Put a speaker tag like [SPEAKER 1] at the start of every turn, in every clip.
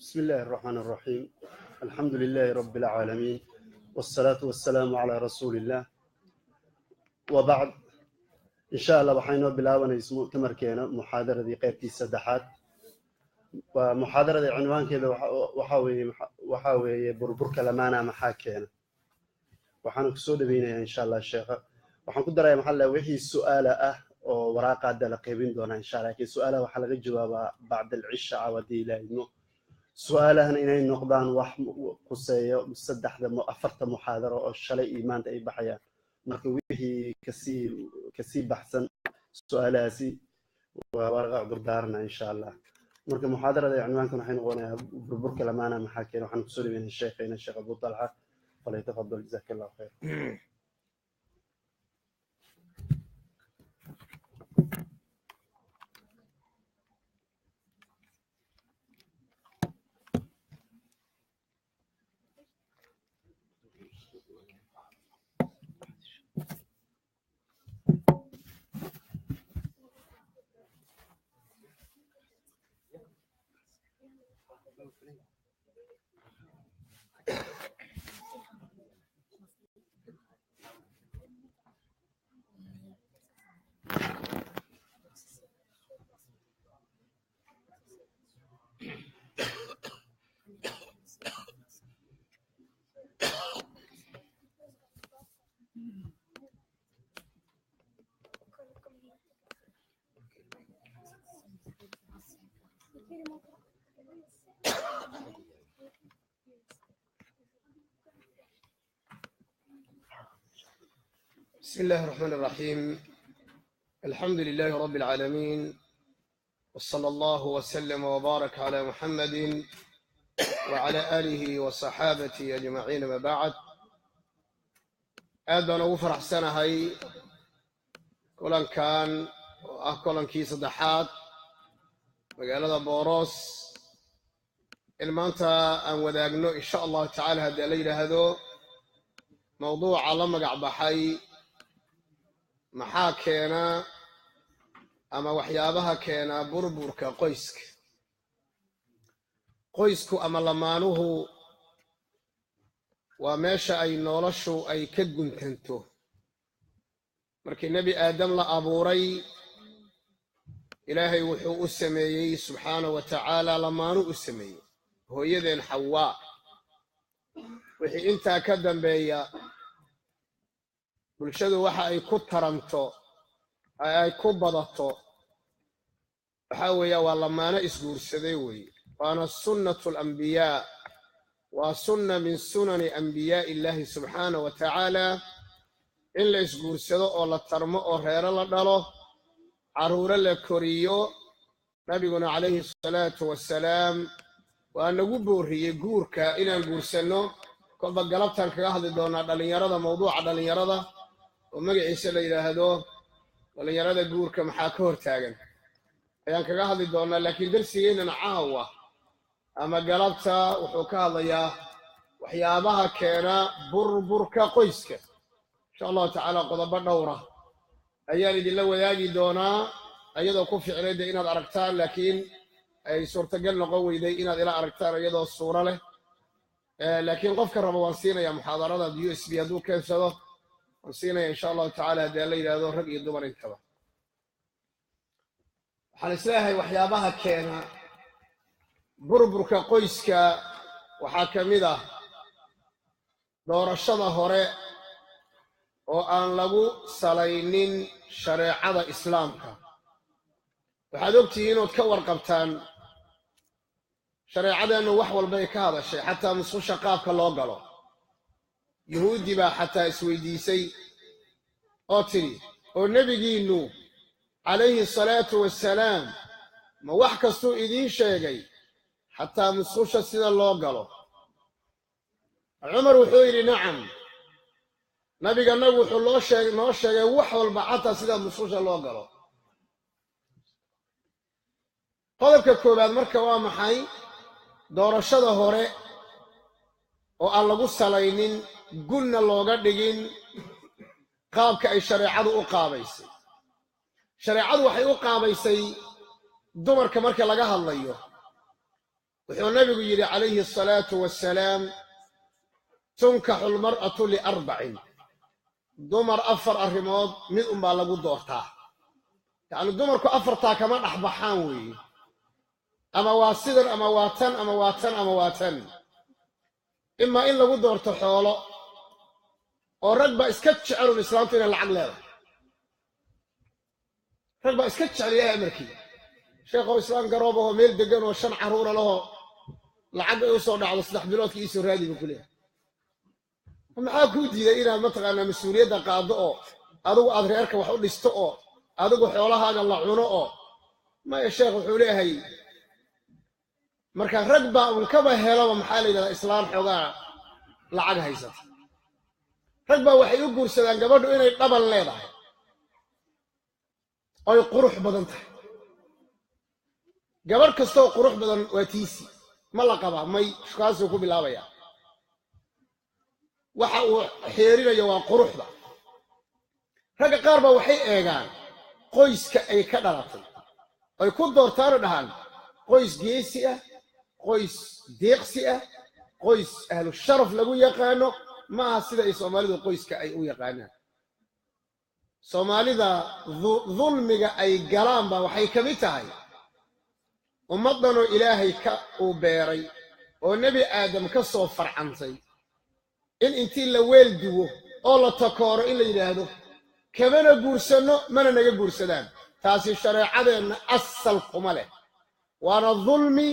[SPEAKER 1] بسم الله الرحمن الرحيم. الحمد لله رب العالمين، والصلاة والسلام على رسول الله، وبعد. إن شاء الله waxay noo bilaabanaysa mu'tamarkeena muxaadaradii qaybtii saddexaad. Waa muxaadarada cinwaankeeda waxaa weeye burburka lamaana maxaa keena. Waxaan kusoo dhaweynayaa insha Allah sheekha. Waxaan ku daraya, maxaa la, wixii su'aala ah oo waraaqa hadda la qaybin doonaa insha Allah, laakiin su'aalaha waxaa laga jawaabaa bacda alcisha haddii Ilaahay idmo. Su'aalahan inay noqdaan wax quseeyo saddexda afarta muxaadaro oo shalay iyo maanta ay baxayaan. Marka wixii kasii baxsan su'aalahaasi waa laga cudurdaarana insha Allah. Marka muxaadarada cinwaankan waxay noqonayaa burburka lamaana maxaa keena. Waxaan kusoo dhaweynaa sheekhayna Sheekh Abu Talxa. فليتفضل، جزاك الله خير.
[SPEAKER 2] بسم الله الرحمن الرحيم. الحمد لله رب العالمين، وصلى الله وسلم وبارك على محمد وعلى آله وصحابته أجمعين، ما بعد. Aad baan ugu faraxsanahay kulankan oo ah kulankii saddexaad magaalada Boros, in maanta aan wadaagno insha Allahu tacaala haddii la yidhaahdo mawduuca la magac baxay maxaa keena ama waxyaabaha keena burburka qoyska. Qoysku ama lamaanuhu waa meesha ay noloshu ay ka guntanto. Markii Nebi Aadam la abuuray, Ilaahay wuxuu u sameeyey subxaana wa tacaala lamaanu u sameeyey, hooyadeen Xawaa. Wixii intaa ka dambeeya, bulshadu waxa ay ku taranto, ay ku badato, waxaa weeya waa lamaano isguursaday weeye. Waana sunnatu alambiyaa, waa sunna min sunani ambiyaa'i illaahi subxaana wa tacaala in la isguursado oo la tarmo oo reero la dhalo, carruuro la koriyo. Nabiguna calayhi asalaatu wassalaam waa nagu boorriyey guurka inaan guursanno. Kolba galabtaan kaga hadli doonaa dhallinyarada, mawduuca dhallinyarada oo magaciisa la yidhaahdo dhallinyarada guurka maxaa ka hortaagan ayaan kaga hadli doonaa. Laakiin darsigeennan caawa ama galabta wuxuu ka hadlayaa waxyaabaha keena burburka qoyska. Insha Allahu tacaala qodobo dhowra ayaan idinla wadaagi doonaa, iyadoo ku ficnayda inaad aragtaan, laakiin ay suurtagal noqon weyday inaad ila aragtaan iyadoo suuro leh. Laakiin qofka raba waan siinaya muxaadarada USB hadduu keensado, waan siinaya insha Allahu tacala haddii la yidhaahdo, rag iyo dumar intaba. Waxaan isleeyahay waxyaabaha keena burburka qoyska waxaa ka mid ah doorashada hore oo aan lagu salaynin shareecada Islaamka. Waxaad ogtihiin ood ka warqabtaan shareecadeennu wax walbay ka hadashay, xataa musqusha qaabka loo galo. Yuhuuddi baa xataa isweydiisay oo tidhi, oo nebigiinnu calayhi asalaatu wassalaam ma wax kastuu idiin sheegay, xataa musqusha sida loo galo? Cumar wuxuu yidhi, nacam, nabiganagu wuxuu loo sheeg noo sheegay wax walba, xataa sida musqusha loo galo. Qodobka koowaad marka waa maxay? Doorashada hore oo aan lagu salaynin, gunna looga dhigin qaabka ay shareecadu u qaabaysay. Shareecadu waxay u qaabaysay Dumarka marka laga hadlayo, wuxuu nabigu yidhi calayhi asalaatu wassalaam: tunkaxu almar'atu liarbacin. Dumar afar arrimood mid unbaa lagu doortaa. Yacni dumarku afartaa kama dhex baxaan weeye: ama waa sidan, ama waa tan, ama waa tan, ama waa tan. Imaa in lagu doorto xoolo, oo rag baa iska jecelun islaamtu inay lacag leedahay. Rag baa iska jecel, Ilahay amarkii, sheekhow, islaam garoob ahoo meel degan oo shan carruura lahoo lacag ay u soo dhacdo 3 biloodka iisoo raadi buu ku leeyahay. Maxaa kuu diiday inaad mataqaanaa mas-uuliyadda qaaddo oo adigu aad reerka wax u dhisto oo adigu xoolahaaga la cuno? Oo maya sheekh, wuxuu leeyahay. Marka rag baa un kaba helaba, maxaa la yidhahdaa, islaan xoogaa lacag haysata. Rag baa waxay u guursadaan gabadhu inay dhaban leedahay oy qurux badan tahay. Gabadh kastoo qurux badan waa tiisi. Ma la qabaa? May. Kaasuu ku bilaabaya. Waxa uu xeerinayo waa quruxda. Ragga qaar baa waxay eegaan qoyska ay ka dhalatay, ay ku doortaano dhahaan qoys geesi ah, qoys deeqsi ah, qoys ahlu sharaf lagu yaqaano. Ma aha sida ay soomaalidu qoyska ay u yaqaanaan. Soomaalida dulmiga ay galaan baa waxay ka mid tahay ummaddanoo Ilaahay ka uu beeray oo Nebi Aadam ka soo farcantay, in intii la weel duwo oo la takooro in la yidhaahdo kamana guursanno, mana naga guursadaan. Taasi shareecadeenna asal kuma leh, waana dulmi,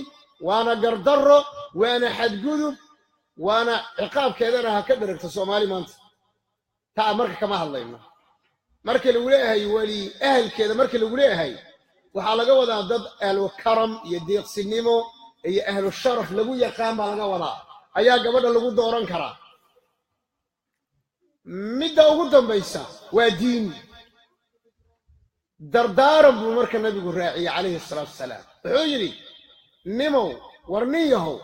[SPEAKER 2] waana gardarro, waana xadgudub, waana ciqaabkeedana ha ka dheragto Soomaali maanta. Taa marka kama hadlayno. Marka lagu leeyahay weli ahalkeeda, marka lagu leeyahay waxaa laga wadaa dad ahlu karam iyo deeqsinimo iyo ahlu sharaf lagu yaqaan baa laga wadaa, ayaa gabadha lagu dooran karaa. Midda ugu dambaysa waa diin. Dardaaran buu marka nabigu raaciyey calayhi asalaatu wasalaam. Wuxuu yidhi: nimow, war nin yahow,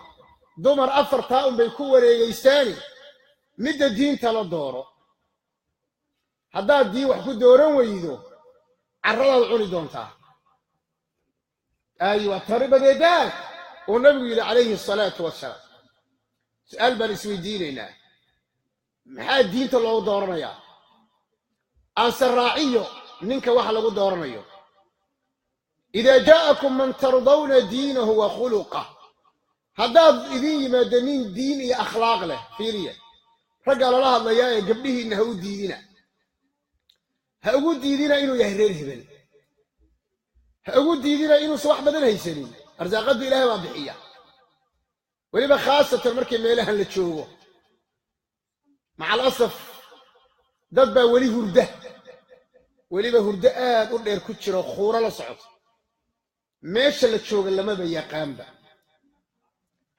[SPEAKER 2] dumar afartaa unbay ku wareegaysaani, midda diinta la dooro. Haddaad diin wax ku dooran weydo, carradaad cuni doontaa. Aywa, taribadeedaag uu nabigu yidhi calayhi asalaatu wasalaam. Su-aal baan isweydiinaynaa: maxaa diinta loogu dooranayaa? Aanse raaciyo ninka waxa lagu dooranayo: idaa jaa'akum man tardawna diinahu wa khuluqah. Haddaad idin yimaado nin diin iyo akhlaaq leh. Fiiriya, raggaa lala hadlayaa ee gabdhihiinna ha u diidina, ha ugu diidina inuu yahay reer hebel, ha ugu diidina inuusan wax badan haysanin. Arsaaqaddu Ilaahay baa bixiya, weliba khaasatan markii meelahan la joogo. Macal asaf, dad baa weli hurda, weliba hurdo aad u dheer ku jiro, khuuro la socoto. Meesha la jooga lamaba yaqaanba.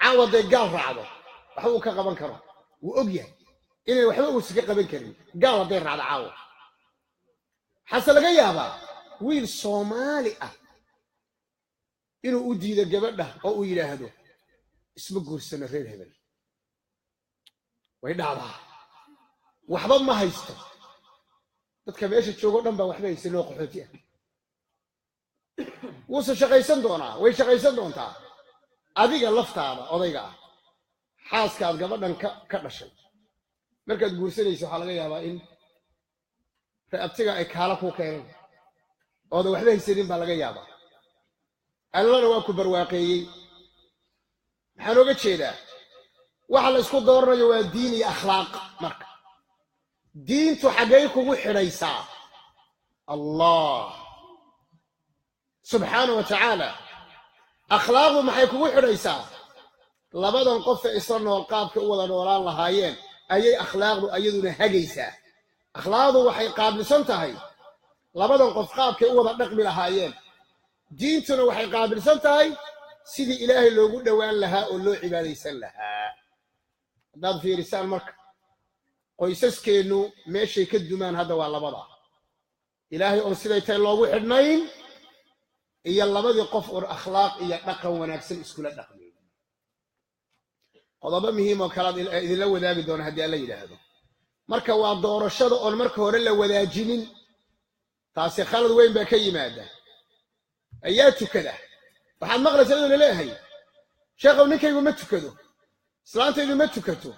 [SPEAKER 2] Caawa day gaal raacdo, waxba uu ka qaban karo, wuu og yahay inay waxba uusan ka qaban karin gaal hadday raacdo caawa. Waxaase laga yaabaa wiil Soomaali ah inuu u diido gabadha oo uu yidhaahdo isma guursano reer hebel. Way dhacdaa. Waxba ma haysto. Dadka meesha joogo dhan baa waxba haysan oo qaxooti ah. Wuuse shaqaysan doonaa, way shaqaysan doontaa. Adiga laftaada odayga ah, xaaskaad gabadhan ka dhashay markaad guursanayso, waxaa laga yaabaa in re'abtiga ay kaala kuu keeneen oodan waxba haysanin baa laga yaabaa. Allana waa ku barwaaqeeyey. Maxaan oga jeedaa? Waxa la isku dooranayo waa diin iyo akhlaaq. Marka diintu xaggay kugu xidhaysaa? Allah subxaana wa tacaala. Akhlaaqdu maxay kugu xidhaysaa? Labadan qofe isla nool qaabka u wada noolaan lahaayeen ayay akhlaaqdu ayaduna hagaysaa. Akhlaaqdu waxay qaabilsan tahay labadan qof qaabkay u wada dhaqmi lahaayeen. Diintuna waxay qaabilsan tahay sidii Ilaahay loogu dhowaan lahaa oo loo cibaadaysan lahaa. Haddaad fiirisaan marka qoysaskeennu meeshay ka dumaan hadda waa labada: Ilaahay oon siday tahay loogu xidhnayn iyo labadii qof oon akhlaaq iyo dhaqan wanaagsan iskula dhaqmayn. Qodobo muhiim oo kalead idinla wadaagi doona haddii Alla yidhaahdo. Marka waa doorashada oon marka hore la wadaajinin. Taasi khalad weyn baa ka yimaada. Ayaa tukada Waxaad maqlaysaa inuu laleeyahay, "Sheekhow, ninkaygu ma tukado, islaantaydu ma tukato."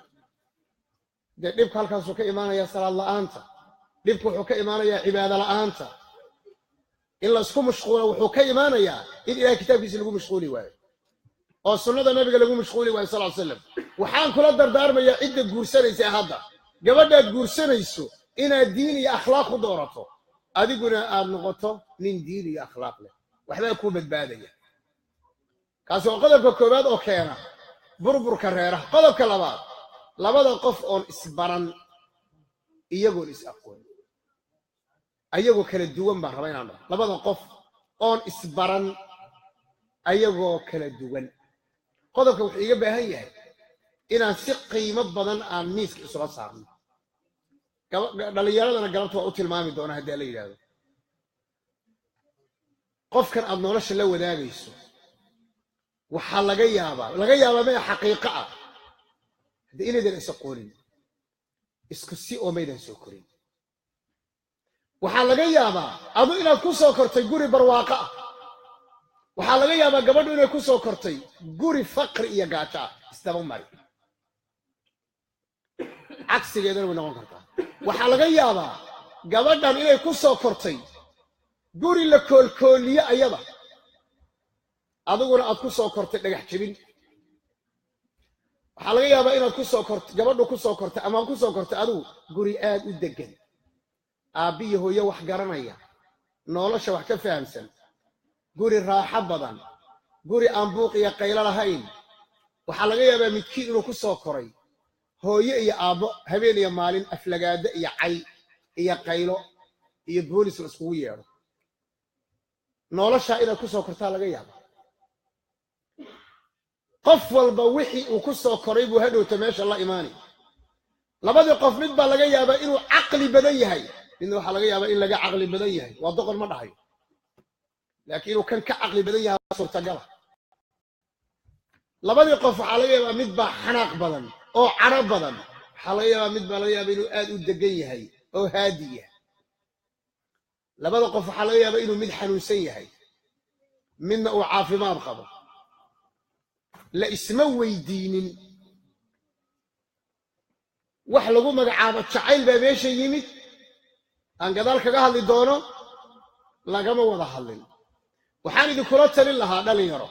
[SPEAKER 2] Dee dhibka halkaasuu ka imaanayaa, salaad la'aanta. Dhibku wuxuu ka imaanayaa cibaado la'aanta. In laysku mashquulo wuxuu ka imaanayaa in Ilahay kitaabkiisa lagu mashquuli waayo oo sunnada Nabiga lagu mashquuli waayo sal slam. Waxaan kula dardaarmayaa cidda guursanaysa hadda, gabadhaad guursanayso inaad diin iyo akhlaaq ku doorato, adiguna aad noqoto nin diin iyo akhlaaq leh. Waxbaa kuu badbaadaya. Kaasi waa qodobka koowaad oo keena burburka reeraha. Qodobka labaad, labada qof oon isbaran, iyagoon is aqoon, ayagoo kala duwan baan raba inaan dhaho. Labada qof oon isbaran, ayagoo kala duwan. Qodobka wuxuu iiga baahan yahay inaan si qiimo badan aan miiska isula saarno. Dhallinyaradana galabta waa u tilmaami doonaa haddii ala yidhaahdo. Qofkan aad nolosha la wadaagayso waxaa laga yaabaa maya, xaqiiqo ah haddii inaydan is aqoonin, isku si oo maydan soo korin. Waxaa laga yaabaa adu inaad ku soo kortay guri barwaaqo ah. Waxaa laga yaabaa gabadhu inay ku soo kortay guri faqri iyo gaajo ah. Isdaba mari, cagsigeedana way noqon kartaa. Waxaa laga yaabaa gabadhan inay ku soo kortay guri la koolkooliye ayada, adiguna aad ku soo kortay dhagax jebin. Waxaa laga yaabaa inaad ku soo kortay, gabadhu ku soo kortay ama ku soo kortay adigu guri aad u deggan, aabbiyo hooyo wax garanaya, nolosha wax ka fahamsan, guri raaxo badan, guri aan buuq iyo qaylo lahayn. Waxaa laga yaabaa midkiin inuu ku soo koray hooyo iyo aabbo habeen iyo maalin aflagaado iyo cay iyo qaylo iyo boolis la iskugu yeedho. Noloshaa inaad ku soo kortaa laga yaaba. Qof walba wixii uu ku soo koray buu hadhowta meesha la imaanay. Labadii qof mid baa laga yaabaa inuu caqli badan yahay, midna waxaa laga yaabaa in laga caqli badan yahay. Waa doqon ma dhahayo, laakiin inuu kan ka caqli badan yahay suurtagala. Labadii qof waxaa laga yaabaa mid baa xanaaq badan oo cadho badan. Waxaa laga yaabaa mid baa laga yaabaa inuu aad u degan yahay oo haadi yahay. Labada qof waxaa laga yaabaa inuu mid xanuunsan yahay, midna uu caafimaad qabo. La isma weydiinin. Wax lagu magacaabo jacayl baa meesha yimid, aan gadaal kaga hadli doono. Lagama wada hadlin. Waxaan idinkula talin lahaa dhalinyaro,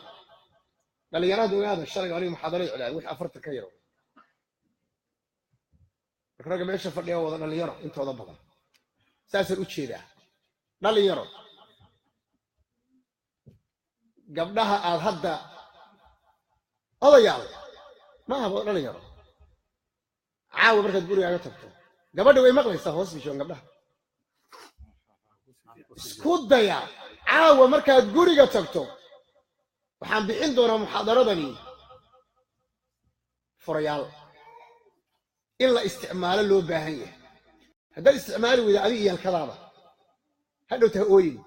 [SPEAKER 2] dhalinyarada ogaada, shalayga aniga muxaadarada celaay wixii 40 ka yaro. Marka ragga meesha fadhiya wada dhalinyaro intooda badan, saasaan u jeedaa. Dhalinyaro, gabdhaha aad hadda, odayaal ma aha, dhalinyaro, caawa markaad gurigaaga tagto, gabadha way maqlaysaa, hoos bishoon. Gabdhaha isku daya, caawa markaad guriga tagto, waxaan bixin doonaa muxaadaradani furayaal in la isticmaalo loo baahan yahay. Haddaad isticmaali weyda, adiga iyaalkadaada hadhowta ha ooyin.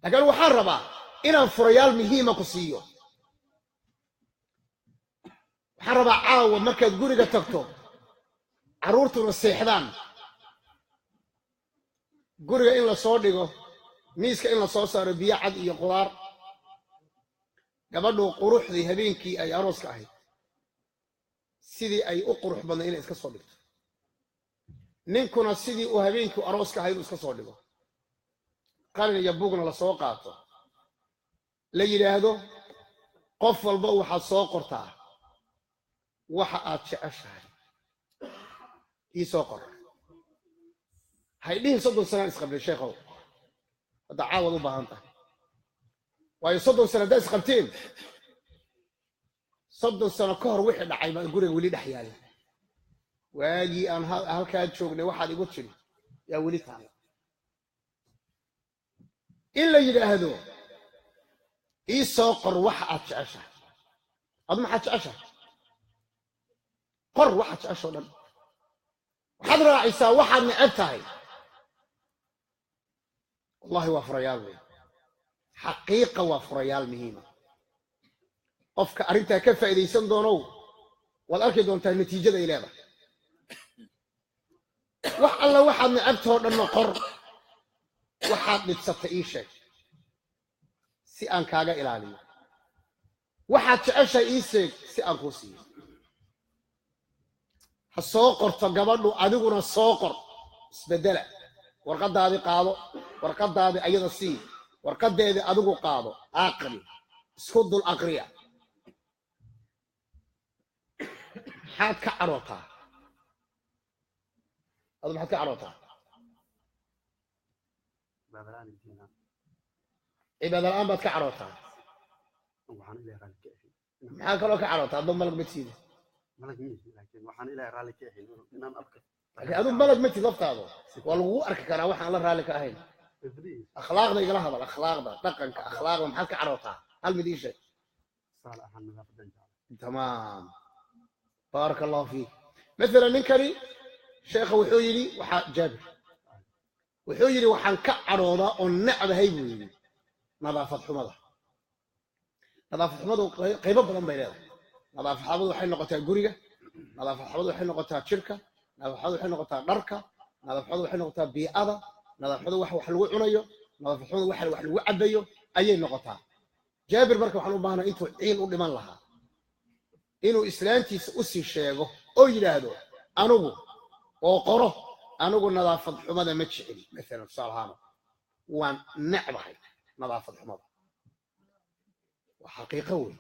[SPEAKER 2] Laakiin waxaan rabaa inaan furayaal muhiima ku siiyo. Waxaan rabaa caawa markaad guriga tagto, carruurtuna seexdaan, guriga in la soo dhigo miiska, in la soo saaro biyo cad iyo qudaar. Gabadhu quruxdii habeenkii ay arooska ahayd sidii ay u qurux badnay inay iska soo dhigto, ninkuna sidii uu habeenkii arooska ahayd uu iska soo dhigo, qalin iyo buugna la soo qaato, la yidhaahdo, "Qof walba waxaad soo qortaa waxa aad jeceshahay, ii soo qor." Hay dhihin, "30 sanaan isqablay, sheekhow." Hadda caawad u baahan tahay, waayo 30 sano haddaad isqabteen, 30 sano ka hor wixii dhacay baa guriga weli dhex yaalla. "Waagii aan halkaa joognay waxaad igu tidhi" yaa weli taala. In la yidhaahdo, "Ii soo qor waxa aad jeceshahay. Adu maxaad jeceshahay? Qor waxaad jeceshoo dhan. Waxaad raacisaa waxaad neceb tahay." Wallahi waa furayaal wey, xaqiiqa waa furayaal muhiima. Qofka arrintaa ka faa'iidaysan doonow, waad arki doontaa natiijada ay leedahay. Wax alla waxaad necabtoo dhanna qor. Waxaad dhibsatay ii sheeg. Si aan kaaga ilaaliyo. Waxaad jeceshahay ii sheeg si aan kuu siiyo. Ha soo qorto gabadhu, adiguna soo qor. Isbedela, warqadaadii qaado, warqadaadii ayada sii, warqadeedii adigu qaado, aqri, isku dul aqriya. Maxaad ka cadhootaa? Adu maxaad ka cadhootaa? Cibaada la'aan baad ka cadhootaa. Maxaa kaloo ka cadhootaa? Adoo malag ma tiida. Laakiin aduu malag ma tid laftaado, waa lagugu arki karaa waxaan la raalli ka ahayn. Akhlaaqda igala hadal, akhlaaqda, dhaqanka, akhlaaqda maxaad ka cadhootaa? Hal mid ii sheeg. Tamaam, baaraka allahu fiik. Mathalan ninkani sheekha wuxuu yidhi, waxaa Jaabir wuxuu yidhi waxaan ka cadhoodaa oo necbahay buu yidhi nadaafad xumada. Nadaafad xumadu qaybo badan bay leedahay. Nadaafad xumadu waxay noqotaa guriga, nadaafad xumadu waxay noqotaa jirka, nadaafad xumadu waxay noqotaa dharka, nadaafad xumadu waxay noqotaa bii'ada, nadaafad xumadu wax lagu cunayo, nadaafad xumadu wax lagu cabayo ayay noqotaa. Jaabir marka waxaan u baahnaa intuu ciil u dhiman lahaa inuu islaantiisa u sii sheego oo yidhaahdo anigu oo qoro, anigu nadaafad xumada ma jeceli. Maalan tusaale ahaan waan necbahay nadaafad xumada, waa xaqiiqo wey.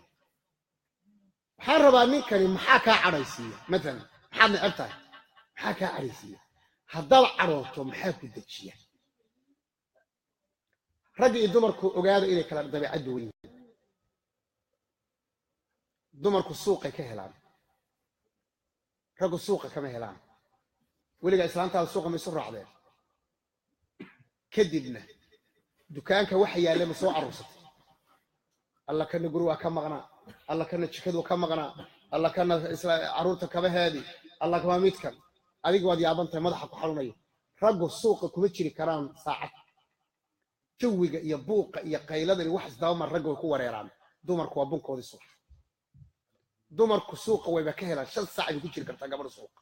[SPEAKER 2] Waxaan rabaa ninkani maxaa kaa cadhaysiiya? Maalan maxaad neceb tahay? Maxaa kaa cadhaysiiya? Haddaad cadhooto maxaa ku dejiya? Ragga iyo dumarku ogaada inay kala dabeecad duwan yihiin. Dumarku suuqay ka helaan, raggu suuqa kama helaan. Weligaa islaantaada suuqa ma isu raacdeen? Kadibna dukaanka waxa yaallay ma soo aruursatay? Alla kana guri waa ka maqnaa, alla kana jikadu ka maqnaa, alla kana carruurta kaba heedi, alla kama midkan. Adiga waad yaaban tahay, madaxa ku xanuunayo. Raggu suuqa kuma jiri karaan saacad. Jawiga iyo buuqa iyo qayladan wax isdabamar ragga way ku wareeraan. Dumarku waa bunkoodii suuqa. Dumarku suuqa wayba ka helaan, 5 saac bay ku jiri kartaa gabadha suuqa.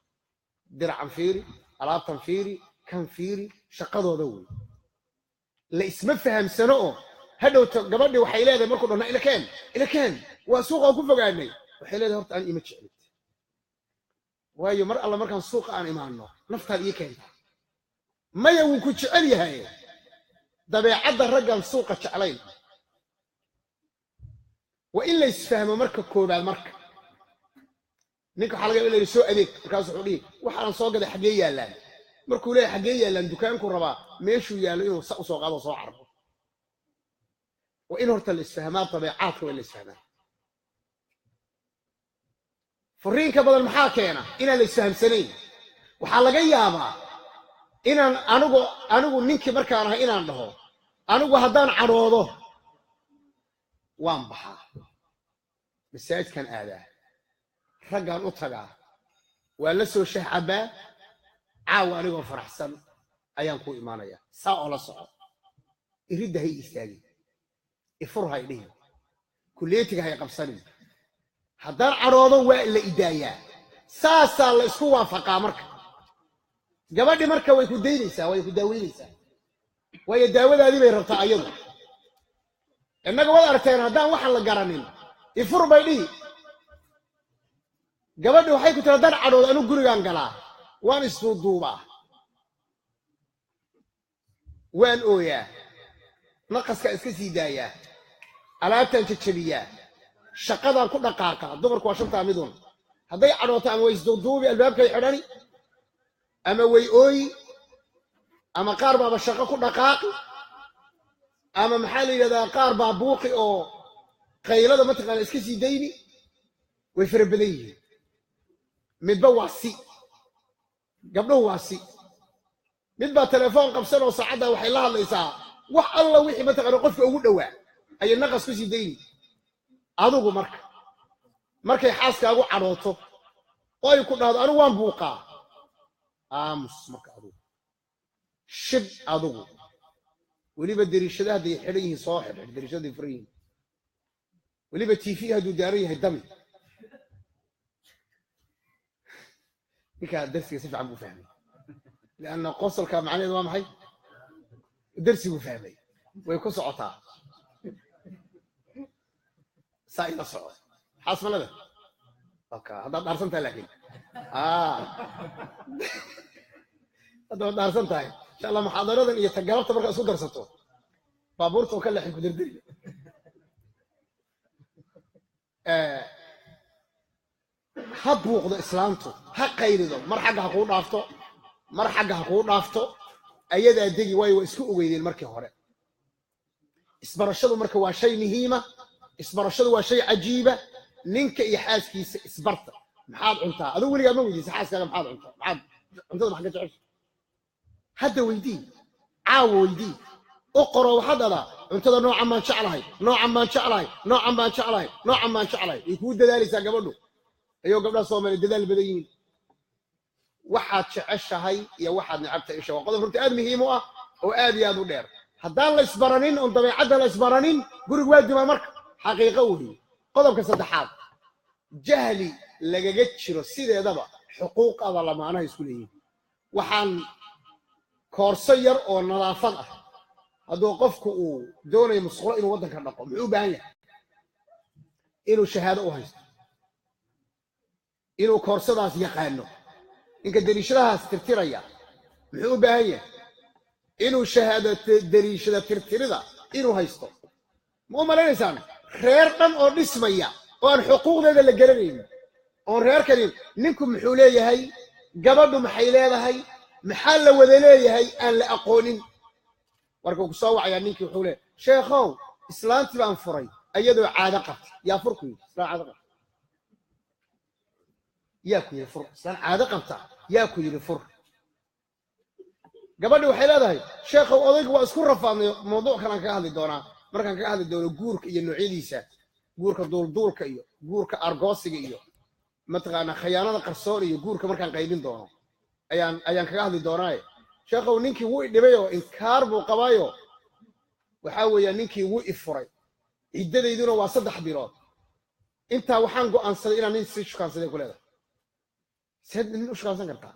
[SPEAKER 2] Diracan fiiri, alaabtan fiiri, kan fiiri, shaqadooda wey. La isma fahamsano oo hadhowta gabadhii waxay leedahay markuu dhahno ila keen, ila keen, waa suuqa oo ku fogaanay. Waxay leedahay horta aan ima jeclid, waayo mar alla markaan suuqa aan imaanno naftaad ii keentaa. Maya, wuu ku jecel yahay. Dabeecadda raggan suuqa jeclayn waa in la isfahmo marka koobaad. Marka ninka waxaa laga yaabaa in soo adeeg, markaas wuxuu dhihi waxaan soo gaday xaggee yaallaan. Markuu leeyahay xaggee yaallaan, dukaanku rabaa meeshuu yaallo inuu sa u soo qaado soo carbo. Waa in horta la isfahmaa, dabeecaadka waa in la isfahmaa. Furiinka badan maxaa keena? Inaan la isfahamsanayn. Waxaa laga yaabaa inaan anigu ninkii markaan ahay inaan dhaho anigu haddaan cadhoodo waan baxaa, masaajidkan aadaa, raggaan u tagaa, waa la soo shah cabbaa, caawa anigoo faraxsan ayaan ku imaanayaa. Saa oo la soco, iridda hay istaagin, ifur hay dhihin, kulleetiga hay qabsanin. Haddaan cadhoodo waa la idaayaa. Saasaa la isku waafaqaa. Marka gabadhi marka way ku daynaysaa, way ku daaweynaysaa, waayo daawadaadii bay rabtaa ayadu. Innaga waad aragteen haddaan waxaan la garanin ifur bay dhihi. Gabadhi waxay ku tiri haddaan cadhoodo anigu gurigaan galaa, waan isduuduubaa, waan ooyaa, naqaskaan iska sii daayaa, alaabtaan jajabiyaa, shaqadaan ku dhaqaaqaa. Dumarku waa shantaa midun. Hadday cadhooto ama way isduuduubi, albaabkay xidhani, ama way ooyi, ama qaar baaba shaqo ku dhaqaaqi, ama maxaa la yidhahdaa qaar baa buuqi oo qaylada mataqaana iska sii dayni. Way fara badan yihiin. Midba waa si, gabdhuhu waa si. Mid baa telefoon qabsan oo saacaddaa waxay la hadlaysaa wax alla wixii mataqaana qofka ugu dhowaa ayay naqas ku sii dayni. Adigu marka markay xaaskaagu cadhooto oo ay ku dhahdo anigu waan buuqaa, aamus marka adigu, shib adigu. Weliba dariishada hadday xidhan yihiin soo xidhxidh, dariishadaday furan yihiin. Weliba TV hadduu daaran yahay dami. Ninkaa darsiga si fiican buu fahmay, lianna qosolka macnaheedu waa maxay? Darsiguu fahmay, way ku socotaa. Saa ila soco, xaas ma leedahay? Okay, haddaad dhaarsan tahay, laakiin haddaad dhaarsan tahay, insha Allah muxaadaradan iyo tagalabta markaa isku darsato, baabuurta oo ka leexin ku dirdiri. Ha buuqdo islaamtu, ha qaylido, mar xagga ha kuu dhaafto, mar xagga ha kuu dhaafto, ayadaa degi, waayo waa isku ogeydeen markii hore. Isbarashadu marka waa shay muhiima, isbarashadu waa shay cajiiba. Ninka iyo xaaskiisa isbarta. Maxaad cuntaa adigu? Weligaa ma weydiisa xaaskaaga maxaad cuntaa, maxaad cuntada, maxaad ka jecesha? Hadda weydii, caawa weydii, u qoro. Waxaad dhadaa: cuntada noocan baan jeclahay, noocan baan jeclahay, noocan baan jeclahay, noocan baan jeclahay. Way kuu dadaalaysaa gabadhu, ayagoo gabdhaha Soomaaliya dadaal badan yihiin. Waxaad jeceshahay iyo waxaad necabtahay isha waa qodob runtii aad muhiim u ah oo aad iyo aad u dheer. Haddaan la isbaranin oon dabeecadda la isbaranin, gurigu waa dumaa. Marka xaqiiqo weeye. Qodobka saddexaad, jahli lagaga jiro sideedaba xuquuqada lamaanaha isku leeyihiin. Waxaan koorso yar oo nadaafad ah, hadduu qofku uu doonayo musqulo inuu waddanka dhaqo, muxuu u baahan yahay? Inuu shahaado u haysto, inuu koorsadaas yaqaano. Ninka dariishadahaas tirtiraya muxuu u baahan yahay? Inuu shahaado dariishada tirtirida inuu haysto. Ma u malaynaysaan reer dhan oo dhismaya oo aan xuquuqdeeda la garanaynin, oon reerkani ninku muxuu leeyahay, gabadhu maxay leedahay, maxaa la wada leeyahay aan la aqoonin? Markuu ku soo wacayaa ninkii, wuxuu leeyahay: sheekhow, islaantii baan furay iyadoo caado qabta. Yaa fur ku yidhi? Islaan caado qabta yaa ku yidhi fur? Islaan caado qabta yaa ku yidhi fur? Gabadhi waxay leedahay: sheekhow, odaygu waa isku rafaadnay. Mawduuc kalaan kaga hadli doonaa markaan kaga hadli doono guurka iyo noocyadiisa, guurka duulduulka iyo guurka argoosiga iyo mataqaanaa khayaanada qarsoon iyo guurka markaan qaybin doono ayaan kaga hadli doonaaye. Sheekhow, ninkii wuu idhibayoo inkaar buu qabaayo, waxaa weeyaa ninkii wuu i furay, ciddadayduna waa 3 bilood. Intaa waxaan go'aansaday inaan nin sii shukaansaday. Ku leedahay: seed nin u shukaansan kartaa?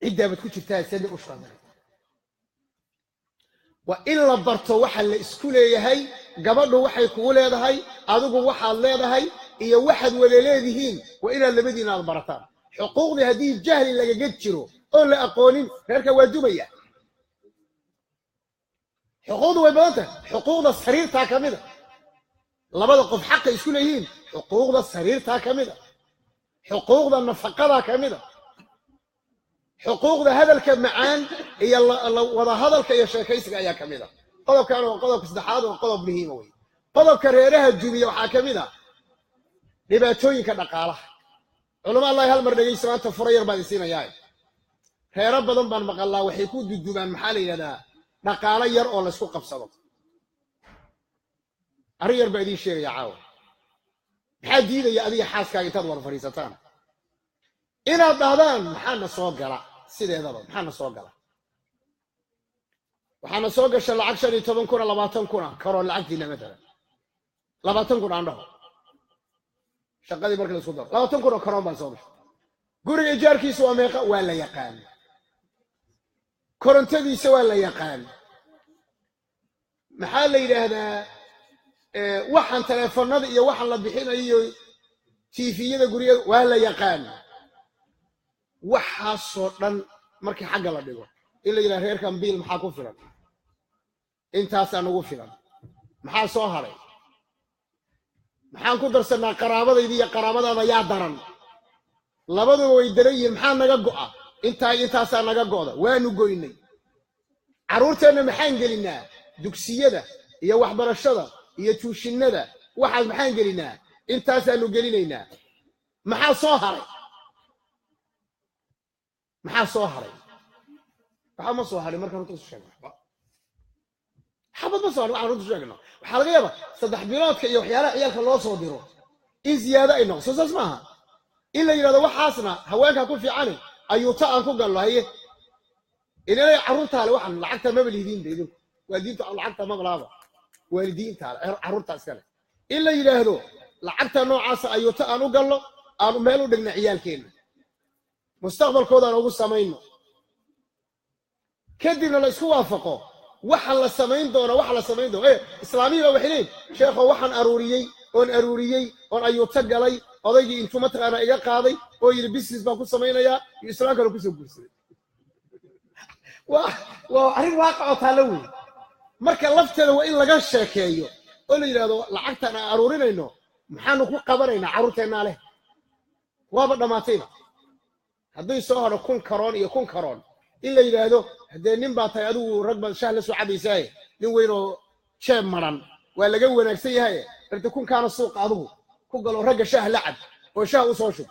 [SPEAKER 2] Ciddaabaad ku jirtaa, seed nin u shukaansan kartaa? Waa in la barto waxa la isku leeyahay. Gabadhu waxay kugu leedahay, adigu waxaad leedahay iyo waxaad wada leedihiin, waa inaad labadiina aad barataan. Xuquuqdii haddii jahli lagaga jiro oon la aqoonin, reerka waa dumaya. Xuquuqdu way badan tahay. Xuquuqda sariirtaa ka mida, labada qof xaqa isku leeyihiin. Xuquuqda sariirtaa ka mida, xuquuqda nafaqadaa ka mida, xuquuqda hadalka macaan iyo wada hadalka iyo sheekaysiga ayaa ka mid a. Qodobkan waa qodobka saddexaad oo qodob muhiima wey. Qodobka reeraha dumiya waxaa ka mid a dhibaatooyinka dhaqaalaha. Culamo Allahi, hal mar dhegaysa, maanta fura yar baan isiinayaa. Reero badan baan maqallaa waxay ku dudubaan, maxaa la yidhahdaa, dhaqaalo yar oo laysku qabsado. Arrin yar baa idiin sheegaya caawa. Maxaa diidaya adiga xaaskaaga intaad wada fadhiisataan inaad dhahdaan: maxaana soo gala sideedaba, maxaana soo gala? Waxaana soo gasha lacag 15,000, 20,000 karoo lacagtiina, matalan 20,000 aan dhaho, shaqadii marka la isku daro 20,000 oo karoon baan soo gashay. Guriga ijaarkiisa waa meeqa? Waa la yaqaan. Korontadiisa waa la yaqaan. Maxaa la yidhaahdaa, waxaan teleefonada iyo waxaan la bixinayo iyo TV-yada guryada waa la yaqaan. Waxaasoo dhan markii xagga la dhigo, in la yidhaha: reerkan biil maxaa ku filan? Intaasaa nagu filan. Maxaa soo hadhay? Maxaan ku darsannaa? Qaraabadayda iyo qaraabadaada yaa daran? Labaduba way daran yihiin. Maxaa naga go'a? Intaa intaasaa naga go'da, waanu goynay. Carruurteenna maxaan gelinnaa? Dugsiyada iyo waxbarashada iyo tuushinnada waxaas maxaan gelinnaa? Intaasaanu gelinaynaa. Maxaa soo haray? Maxaa soo haray? Waxaa ma soo haray markaan runta isu sheegno. Waxba xabad ma soo harin. Waxaan runta sheegno, waxaa laga yaabaa 3 biloodka iyo waxyaalaha ciyaalka loo soo diro in ziyaado ay noqdo. Soo saas maaha? In la yidhahdo waxaasna haweenkaa ku fiicane, ayuuta aan ku gallo. Haye, inanay carruurtaale waxaan lacagta maba lihidiinba idinku, waalidiintu lacagta maba laaba, waalidiintaale carruurta iskale. In la yidhaahdo lacagta noocaasa ayuuta aan u gallo, aanu meel u dhigna, ciyaalkeenna mustaqbalkoodaan ugu samayno, kadibna la isku waafaqo. Waxa la samayn doono, waxa la samayn doono, islaamihii baa waxay leeyihin, sheekho, waxaan aruuriyey oon aruuriyey oon ayuuta galay, odaygii intuu mataqaanaa iga qaaday oo yidhi business baan ku samaynayaa, iyo islaam kale kusoo guursaday. Waa arrin waaqac oo taallo wey. Marka lafteeda waa in laga sheekeeyo oo la yidhahdo, lacagtan aan aruurinayno maxaanu ku qabanaynaa? Carruurteennaa leh, waaba dhammaatayba. Hadday soo hadho 1000 karoon iyo 1000 karoon, in la yidhaahdo, haddee nin baa tahay adigu, rag baad shah la soo cabaysaaye, nin weyn oo jeeb maran waa laga wanaagsan yahay, ragta kunkaana suuqa adigu ku galo, ragga shaah la cab oo shaah u soo shub.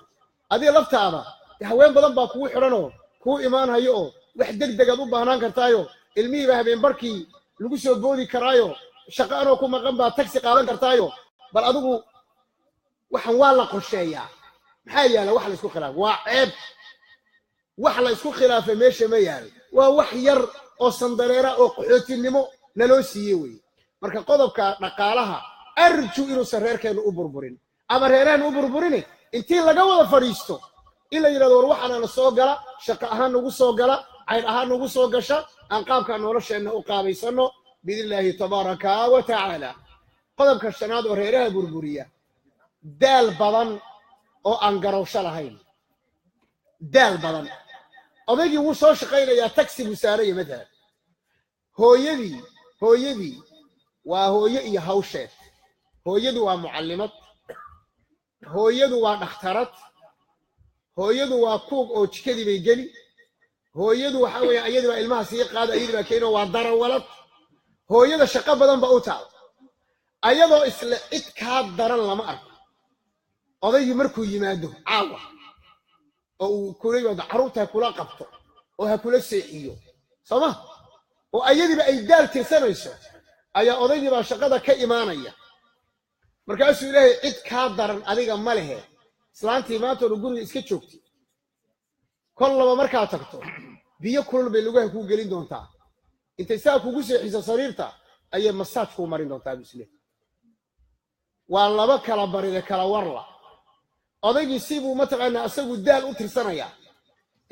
[SPEAKER 2] Adiga laftaada haween badan baa kugu xidhanoo kuu imaanhayo oo wax deg degaad u baahnaan kartaayo, ilmihiiba habeen barkii lagu soo boodi karaayo, shaqo anoo ku maqan baa tagsi qaadan kartaayo. Bal adigu waxan waa la qorsheeyaa. Maxaa yaala wax la isku khilaafay? Waa ceeb wax la isku khilaafay meesha ma yaal. Waa wax yar oo sandareera oo qaxootinimo naloo siiyey weye. Marka qodobka dhaqaalaha, arju inuusan reerkeennu u burburin ama reeraheennu u burburini, intii laga wada fadhiisto in la yidhahdo, war waxaanana soo gala, shaqo ahaan nagu soo gala, cayn ahaan nagu soo gasha, aan qaabkaa nolosheenna u qaabaysanno, biidni illaahi tabaaraka wa tacaala. Qodobka shanaad oo reeraha burburiya, daal badan oo aan garowsho lahayn. Daal badan. Odaygii wuu soo shaqaynayaa, taxi buu saaraya matalan. Hooyadii waa hooyo iyo hawsheed. Hooyadu waa mucallimad, hooyadu waa dhakhtarad, hooyadu waa kuug oo jikadii bay geli, hooyadu waxa weeye iyadii baa ilmaha sii qaada, iyadii baa keeno, waa darawalad. Hooyada shaqo badan ba u taal, ayadoo isle cid kaa daran lama arko. Odaygii markuu yimaado caawa oo uu kula yimaado, carruurta ha kula qabto oo ha kula seexiyo, sooma? Oo ayadiiba ay daal tirsanayso, ayaa odaygii baa shaqada ka imaanaya. Markaasuu ilaahay, cid kaa daran adiga ma lehe. Islaantii maanta oona guriga iska joogtay, kol laba markaad tagto biyo kulul bay lugaha kuu gelin doontaa, intay saa kugu seexiso sariirta ayay massage kuu marin doontaa buu isleey. Waa laba kala baride, kala warla. Odaygii sibuu mataqaanaa asagu daal u tirsanayaa,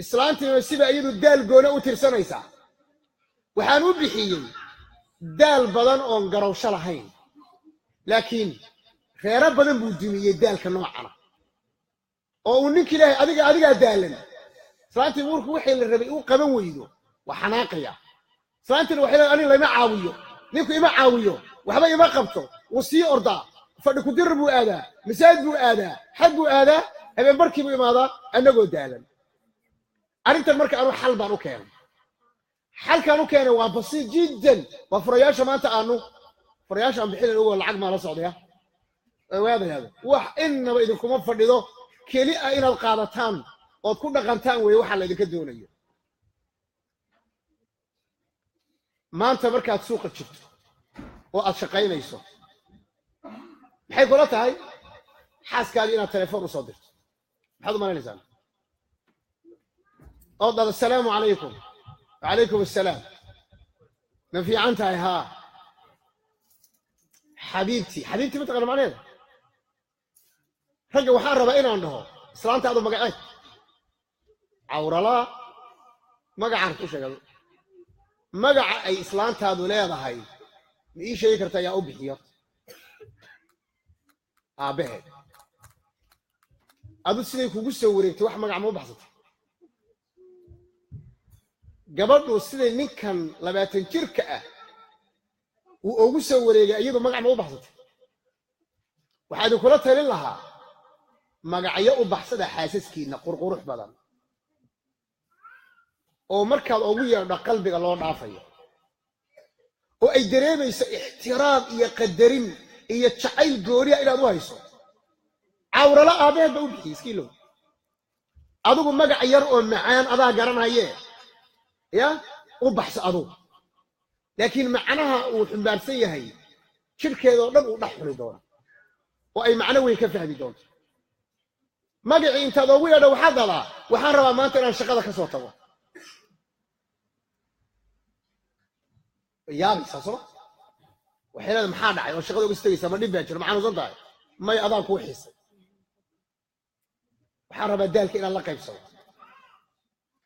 [SPEAKER 2] islaantiina siba iyadu daal goona u tirsanaysaa. Waxaan u bixiyey daal badan oon garowsho lahayn, laakiin reero badan buu dumiyey daalka noocana oo uu ninki ilaahay, adiga adigaa daalan. Islaantii warku wixii la rabay uu qaban weydo, waa xanaaqaya. Islaantiina waxay leedahay, aniga lama caawiyo, ninku ima caawiyo, waxba ima qabto. Wuu sii ordaa, fadhi ku-dirir buu aadaa, masaajid buu aadaa, xag buu aadaa, habeen barkii buu imaadaa, annagoo daalan. Arrintan marka anu xal baan u keenay. Xalkaan u keenay waa basiit jiddan. Waa furayaasha maanta aanu furayaasha aan bixinayn ogoo lacag maa la socdaya waadayaado. Wax innaba idinkuma fadhido, keli ah inaad qaadataan ood ku dhaqantaan weeye waxaa laydinka doonayo. Maanta markaad suuqa jirto oo aad shaqaynayso, maxay kula tahay xaaskaadii inaad telefoon u soo dirto? Maxaad u malanaysaan? Oo dhada, "Asalaamu calaykum." "Wacalaykum assalaam, ma fiican tahay?" "Haa, xabiibtii." Xabiibtii ma taqaana macnaheeda? Ragga waxaan rabaa inaan dhaho, islaantaadu magaceed cawralaa magacaan ku sheega, magaca ay islaantaadu leedahay ma ii sheegi karta? Ayaa u bixiyo aabbaheed. Adu siday kugu soo wareegtay wax magac ma u baxsatay? Gabadhu siday ninkan 20 jirka ah uu ugu soo wareegay, iyadu magac ma u baxsatay? Waxaa idinkula talin lahaa, magacyo u baxsada xaasaskiinna qurqurux badan oo markaad ugu yeedho qalbiga loo dhaafayo oo ay dareemayso ixtiraam iyo qadarin iyo jacayl gooniya inaad u hayso. Cawrala aabbaheed ba u bixiyey, iskiilow. Adigu magac yar oo macaan adaa garanhaye ya u baxso adugu, laakiin macnaha uu xumbaarsan yahay jidhkeedoo dhan uu dhex xuli doono oo ay macno weyn ka fahmi doonto. Magacii intaad oogu yeedho waxaad dhadaa, "Waxaan rabaa maanta inaan shaqada ka soo tago." Yaabaysaa sooma? Waxay leedahay, "Maxaa dhacay oo shaqada uga soo tegaysaa? Ma dhib baa jiro? Ma xanuunsan tahay?" "May, adaan kuu xiisay. Waxaan rabaa daalka inaan la qaybsado."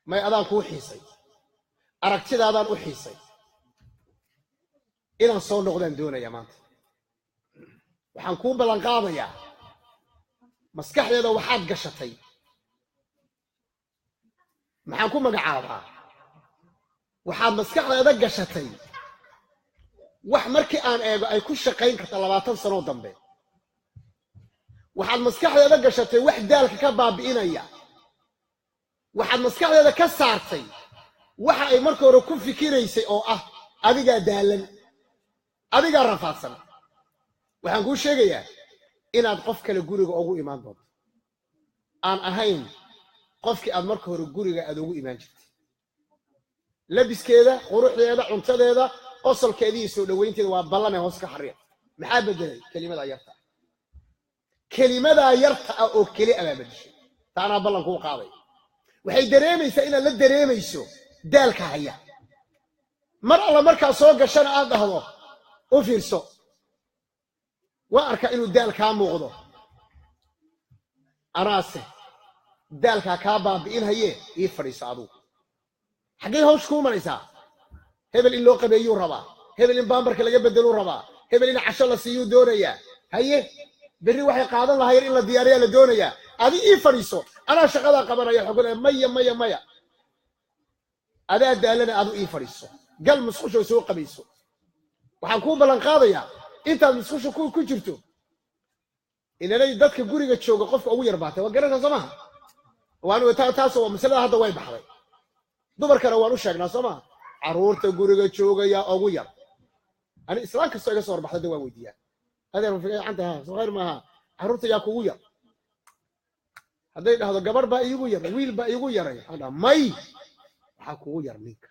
[SPEAKER 2] "May, adaan kuu xiisay, aragtidaadaan u xiisay." Inaan soo noqdaan doonaya maanta. Waxaan kuu ballan qaadayaa, maskaxdeeda waxaad gashatay, maxaan ku magacaabaa, waxaad maskaxdeeda gashatay wax markii aan eego ay ku shaqayn karta 20 sanoo dambe. Waxaad maskaxdeeda gashatay wax daalka ka baabi'inaya. Waxaad maskaxdeeda ka saartay waxa ay marka hore ku fikiraysay oo ah adigaa daalan, adigaa rafaadsan. Waxaan kuu sheegayaa inaad qof kale guriga ugu imaan doonto, aan ahayn qofkii aad marka hore guriga aad ugu imaan jirtay. Labiskeeda, quruxdeeda, cuntadeeda, qosolkeeda iyo soo dhoweynteeda waa ballan ee hoos ka xariiq. Maxaa bedelay? Kelimadaa yarta ah, kelimadaa yarta ah oo keli abaa bedeshay. Taanaa ballan kuu qaaday. Waxay dareemaysaa inaad la dareemayso daalka haya. Mar alla markaa soo gashana aad dhahdo, u fiirso, waa arkaa inuu daal kaa muuqdo, anaase daalkaa kaa baabi'inhaye, ii fadhiiso adugu. Xaggay hawsh kuu maraysaa? Hebel in loo qabeeyuu rabaa, hebel in baambarka laga beddeluu rabaa, hebel in casho la siiyuu doonayaa, haye berri waxay qaadan lahaayeen in la diyaariyaa la doonayaa. Adi ii fadhiiso, anaa shaqadaa qabanaya. Waxaa ku leeyahay, maya, maya, maya, adaa daalana, adu ii fadhiiso, gal musqusho, soo qabayso. Waxaan kuu ballan qaadayaa intaad musqusha ku jirto inanay dadka guriga jooga qofka ugu yar baatay. Waa garanaysaa, soo maha? Waan taas waa masalada hadda way baxday. Dumarkana waan u sheegnaa, soo maha? Carruurta guriga joogaya ugu yar. Ani islaan kastoo iga soo horbaxda de waan weydiiyaa: adeer, ma fiican tahay? Soo khayr maaha? Carruurta yaa kugu yar? Hadday dhahdo gabarh baa iigu yar, wiil baa iigu yaray, waxaan dhaha may, waxaa kugu yar ninka.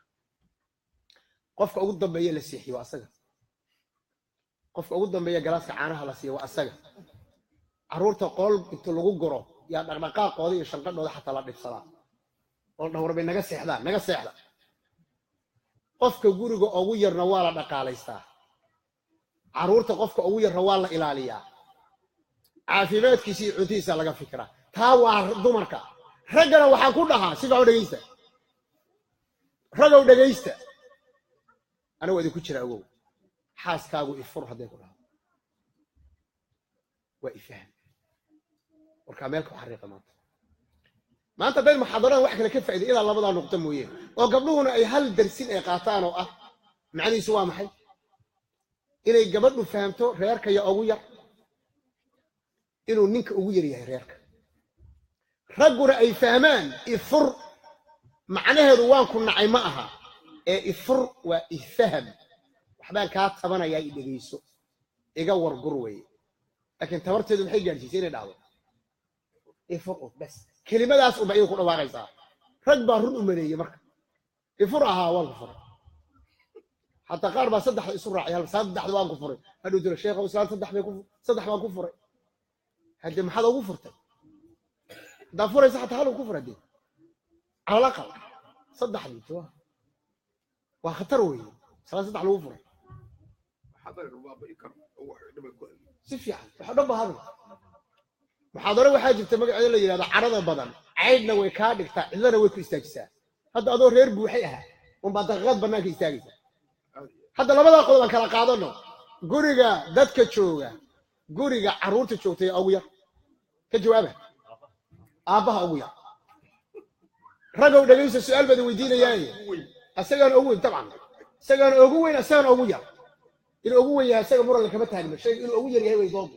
[SPEAKER 2] Qofka ugu dambeeya la seexiyo waa asaga, qofka ugu dambeeya galaaska caanaha la siiyo waa asaga. Carruurta qol inta lagu guro yaa dhaqdhaqaaqooda iyo shanqadhooda xataa la dhibsadaa oo la dhaho, warbay naga seexdaan, naga seexda. Qofka guriga ugu yarna waa la dhaqaalaystaa, carruurta qofka ugu yarna waa la ilaaliyaa, caafimaadkiisa iyo cuntihiisa laga fikiraa. Taa waa dumarka. Raggana waxaan ku dhahaa, si fiican u dhegeysta, ragow dhegeysta, aniga waa idinku jira. Ogow, xaaskaagu ifur hadday ku dhahdo waa ifaham. Warkaa meel ku xariiqa. Maanta hadday muxaadaradan wax kale ka faa'iday ilaa labadaa nuqdo mooye, oo gabdhuhuna ay hal darsin ay qaataan oo ah macnihiisu waa maxay? Inay gabadhu fahamto reerka ya ugu yar inuu ninka ugu yar yahay reerka, ragguna ay fahmaan ifur macnaheedu waan ku nacay ma aha, ee ifur waa ifaham, waxbaan kaa tabanayaa, i dhegayso, iga wargur weeye. Laakiin tabarteedu maxay gaadhsiisay inay dhahdo ifur un bas? Kelimadaas unba iyada ku dhawaaqaysaa. Rag baa run u maleeyey marka ifur ahaa, waan ku furay. Xataa qaar baa saddexda isu raacay, hal saddexda waan ku furay. Hadhuu jiro, sheekhow, islaan saddex bay ku saddex baan ku furay. Haddee maxaad ugu furtay? Haddaa furaysa xataa hal ku furay dee calal aqal. Saddexdii waa khatar weeye, islaan saddex lagu furay. Si fiican waxa dhan ba hadal. Muxaadaro waxaa jirta magaceeda la yidhahdo carada badan caydhna way kaa dhigtaa, cidlana way ku istaajisaa. Hadda adoo reer buuxay ahaa unbaa daqiiqad bannaanka istaagaysa. Hadda labadaa qodob aan kala qaadano. Guriga dadka jooga, guriga carruurta joogtay ugu yar, ka jawaaba. Aabbaha ugu yar. Ragow dhegaysta, su-aal baad weydiinayaaye. Asagaana ugu weyn dabcan, isagaana ugu weyn, asagaana ugu yar. Inuu ugu weyn yahay isaga muran kama taagno. Shayga inuu ugu yar yahay way doodu,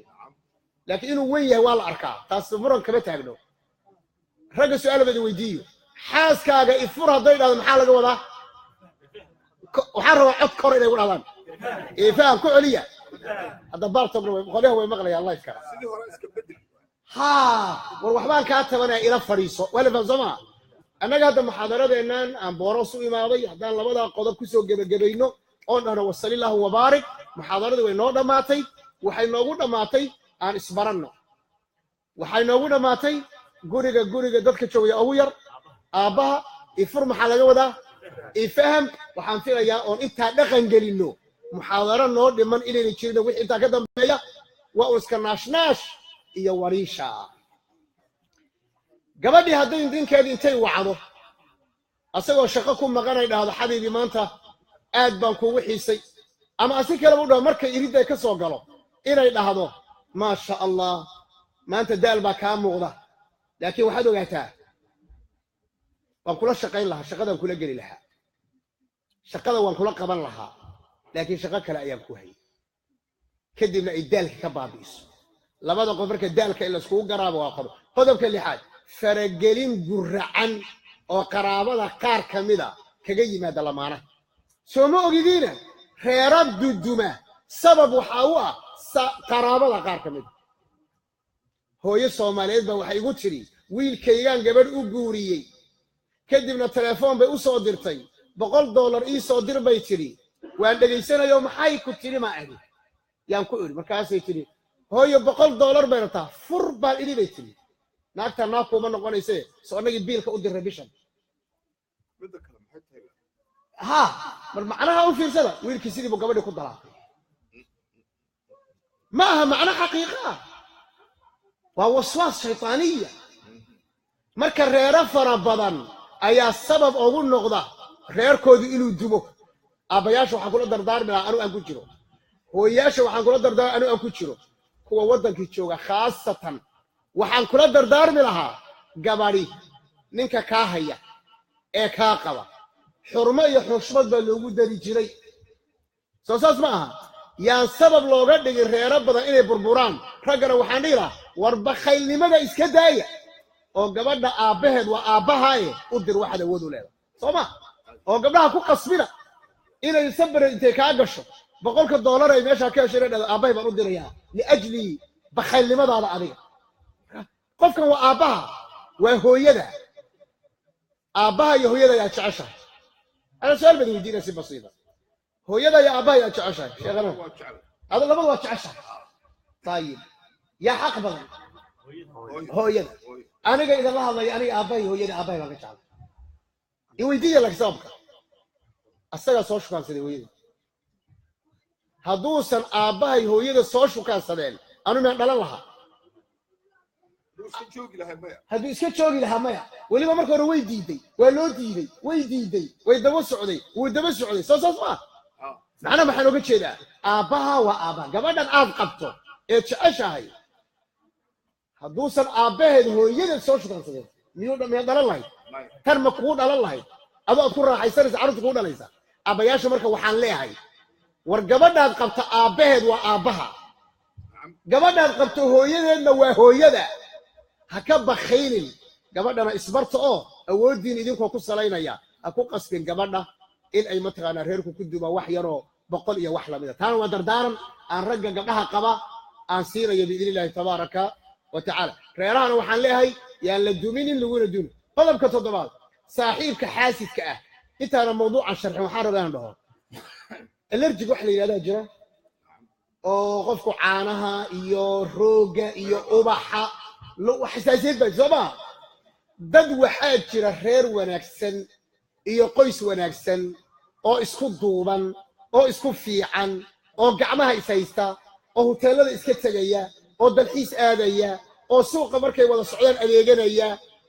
[SPEAKER 2] laakiin inuu weyn yahay waa la arkaa, taas muran kama taagno. Ragga su-aal baad weydiiyo: xaaskaaga ifur hadday dhahdo maxaa laga wadaa? Waxaan rabaa cod kor inay ku dhahdaan ifaham. Ku celiya hadda. Baartogna qolyaha way maqlayaan live-kana. Haa, war waxbaan kaa tabanaya, ila fadhiiso. Waa la faham, soo maa? Annaga hadda muxaadaradeennan aan booros u imaaday, haddaan labadaa qodob kusoo gebagabayno oon dhahno wasalillahu wabaarik, muxaadaradii way noo dhammaatay. Waxay noogu dhammaatay aan isbaranno. Waxay noogu dhammaatay guriga dadka joogaya ugu yar aabbaha. Ifur maxaa laga wadaa? Ifaham. Waxaan filayaa oon intaa dhaqan gelinno, muxaadaro noo dhiman inayna jirin. Wixii intaa ka dambeeya waa uu iska naashnaash iyo wariisha. Gabadhii hadday ninkeedii intay wacdo asagoo shaqo ku maqanay dhahdo, xabiibi, maanta aad baan kuugu xiisay, Ama asi kaleba u dhaho, markay iridda ka soo galo inay dhahdo, "Maasha Allah, maanta daal baa kaa muuqda, laakiin waxaad ogaataa waan kula shaqayn lahaa, shaqadaan kula geli lahaa, shaqada waan kula qaban lahaa, laakiin shaqo kale ayaan ku hayay." Kadibna ay daalka ka baabi'iso. Labada qof marka daalka in laiskugu garaabo waa qodob. Qodobka lixaad, faragelin guracan oo qaraabada qaar ka mida kaga yimaada lamaanaha. Soo ma ogidiina reera duduma sabab waxaa u ah qaraabada qaar ka mida? Hooyo Soomaaliyeed baa waxay igu tidhi, "Wiilkaygaan gabadh u guuriyey." Kadibna telefoon bay u soo dirtay. "$100 ii soo dir," bay tidhi. Waan dhegaysanayo. "Maxay ku tidhi?" Ma ahi yaan ku idhi. Markaasay tidhi, "Hooyo, $100 bay rabtaa." "Fur," baan idhi, bay tidhi. "Naagtaa naag kuuma noqonayse. Soo annagii biilka u diray bishan?" Ha, mar macnaha u fiirsada. Wiilkii sidii buu gabadhii ku dalaaqay. Ma aha macno xaqiiqa ah, waa waswaas shaytaaniya. Marka reero fara badan ayaa sabab ugu noqda reerkoodu inuu dumo. Aabbayaasha waxaan kula dardaarmi lahaa, anu aan ku jiro, hooyayaasha waxaan kula dardaarmi, anu aan ku jiro, kuwa waddankii jooga khaasatan waxaan kula dardaarmi lahaa: gabadhi ninka kaa haya ee kaa qaba, xurmo iyo xushmad baa loogu dari jiray. Soo saas ma aha? Yaan sabab looga dhigin reero badan inay burburaan. Raggana waxaan dhihi lahaa, war bakhaylnimada iska daaya oo gabadha aabbaheed waa aabbahaaye u dir waxaad awood u leedahay. Soo ma oo gabdhaha ku qasbina inay sabare intay kaa gasho $100 ay meeshaa ka hesho inay dhahdo, "Aabbahay baan u dirayaa," liajli bakhaylnimadaada adiga. Qofkan waa aabbaha, waa hooyada. Aabbaha iyo hooyada yaa jeceshahay? Ana su-aal baad weydiinaya si basiida. Hooyada iyo aabbaha yaa jeceshahay, sheekhana? Ado labada waa jeceshahay. Tayib, yaa xaq badan? Hooyada. Aniga idinla hadlaya, aniga aabbahay, hooyada, aabbahay baan ka jeclay. Iweydiiya laakiin sababka. Asagaa soo shukaansaday hooyada. Hadduusan aabbahay hooyada soo shukaansadeen, anu miyaan dhalan lahaa? Hadduu iska joogi lahaa, maya. Weliba marka hore way diiday, waa loo diiday, way diiday, way daba socday, wuu daba socday. Soo saas maa? Macnaha maxaan oga jeedaa? Aabbaha waa aabbaha. Gabadhan aad qabto ee jeceshahay, hadduusan aabbaheed hooyadeed soo shukaansadeen, miyuu miyaad dhalan lahayd? Tan ma kuu dhalan lahayd adoo aad ku raaxaysanaysa carruurta kuu dhalaysa? Aabbayaasha marka waxaan leeyahay, war gabadhaad qabta aabbaheed waa aabbaha, gabadhaad qabto hooyadeedna waa hooyada. Ha ka bakhaylin gabadhana. Isbarta oo awooddiin idinkoo ku salaynaya, ha ku qasbin gabadha in ay mataqaanaa reerku ku dumaan wax yaroo 100 iyo wax lamida. Taana waa dardaaran aan ragga gabdhaha qaba aan siinayo, biidni Illaahi tabaaraka wa tacaala. Reerahana waxaan leeyahay, yaan la duminin laguna dumin. Qodobka toddobaad, saaxiibka xaasidka ah. Intaana mawduucan sharxin, waxaan rabaa inaan dhaho allergic wax la yidhahdaa jira oo qofku caanaha iyo rooga iyo ubaxa xasaasiyad baa. Soo maa? Dad waxaa jira reer wanaagsan iyo qoys wanaagsan oo isku duuban oo isku fiican oo gacmaha is haysta oo huteelada iska tegaya oo dalxiis aadaya oo suuqa markay wada socdaan adeeganaya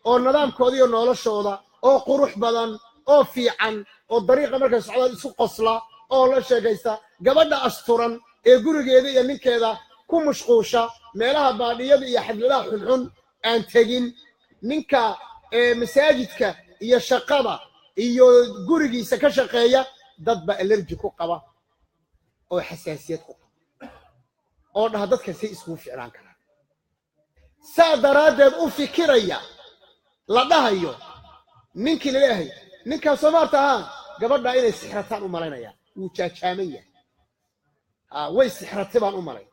[SPEAKER 2] oo nidaamkooda iyo noloshooda oo qurux badan oo fiican oo dariiqa markay socdaan isku qosla oo la sheekaysta. Gabadha asturan ee gurigeeda iyo ninkeeda ku mashquusha, meelaha baadhiyada iyo xafladaha xunxun aan tegin, ninka ee masaajidka iyo shaqada iyo gurigiisa ka shaqeeya, dad baa allergy ku qaba oo xasaasiyad ku qaba oo dhaha, "Dadkan say iskugu ficlaan karaan?" Saa daraaddeed u fikiraya la dhahayo ninkii laleeyahay, "Ninkaas soo maarta ahaa, gabadhaa inay sixrataan u malaynaya, wuu jaajaaman yahay, ha way sixratay baan u malay."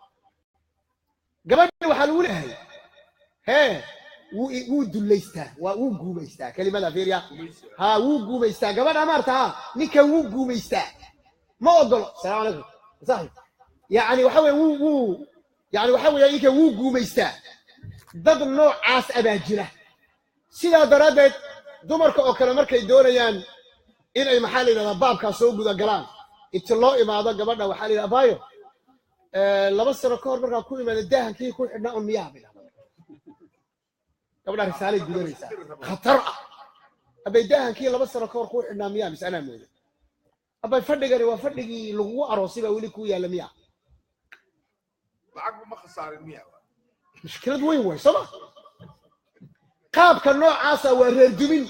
[SPEAKER 2] Gabadha waxaa lagu leeyahay, hee, wuu dullaystaa, waa wuu guumaystaa. Kelimada fiiriya. Ha, wuu guumaystaa gabadha maarta. Ha, ninkan wuu guumaystaa, ma ogolo. Asalaamu calaykum, saaxib. Yani waxa weye wuu yani waxa weeya ninkan wuu guumaystaa. Dad noocaas abaa jira. Sidaa daraaddeed dumarka oo kale markay doonayaan inay, maxaa la yidhahdaa, baabkaa soo guda galaan, inti loo imaado gabadha waxaa la yidhahdaa, "Abaayo, 2 sano ka hor markaa ku imaada daahankii ku xidhnaa un miyaa?" Bay dhahdaa. Gabadha risaalay gudanaysaa khatar ah. "Abay, daahankii 2 sano ka hor kuu xidhnaa miyaa, mise anaa mooda?" Abay, fadhigani waa fadhigii lagugu aroosay baa weli kuu yaalla miya?
[SPEAKER 3] Lacagba ma khasaarin miya?
[SPEAKER 2] Mushkilad weyn way, sooma? Qaabka noocaasa waa reer dumin.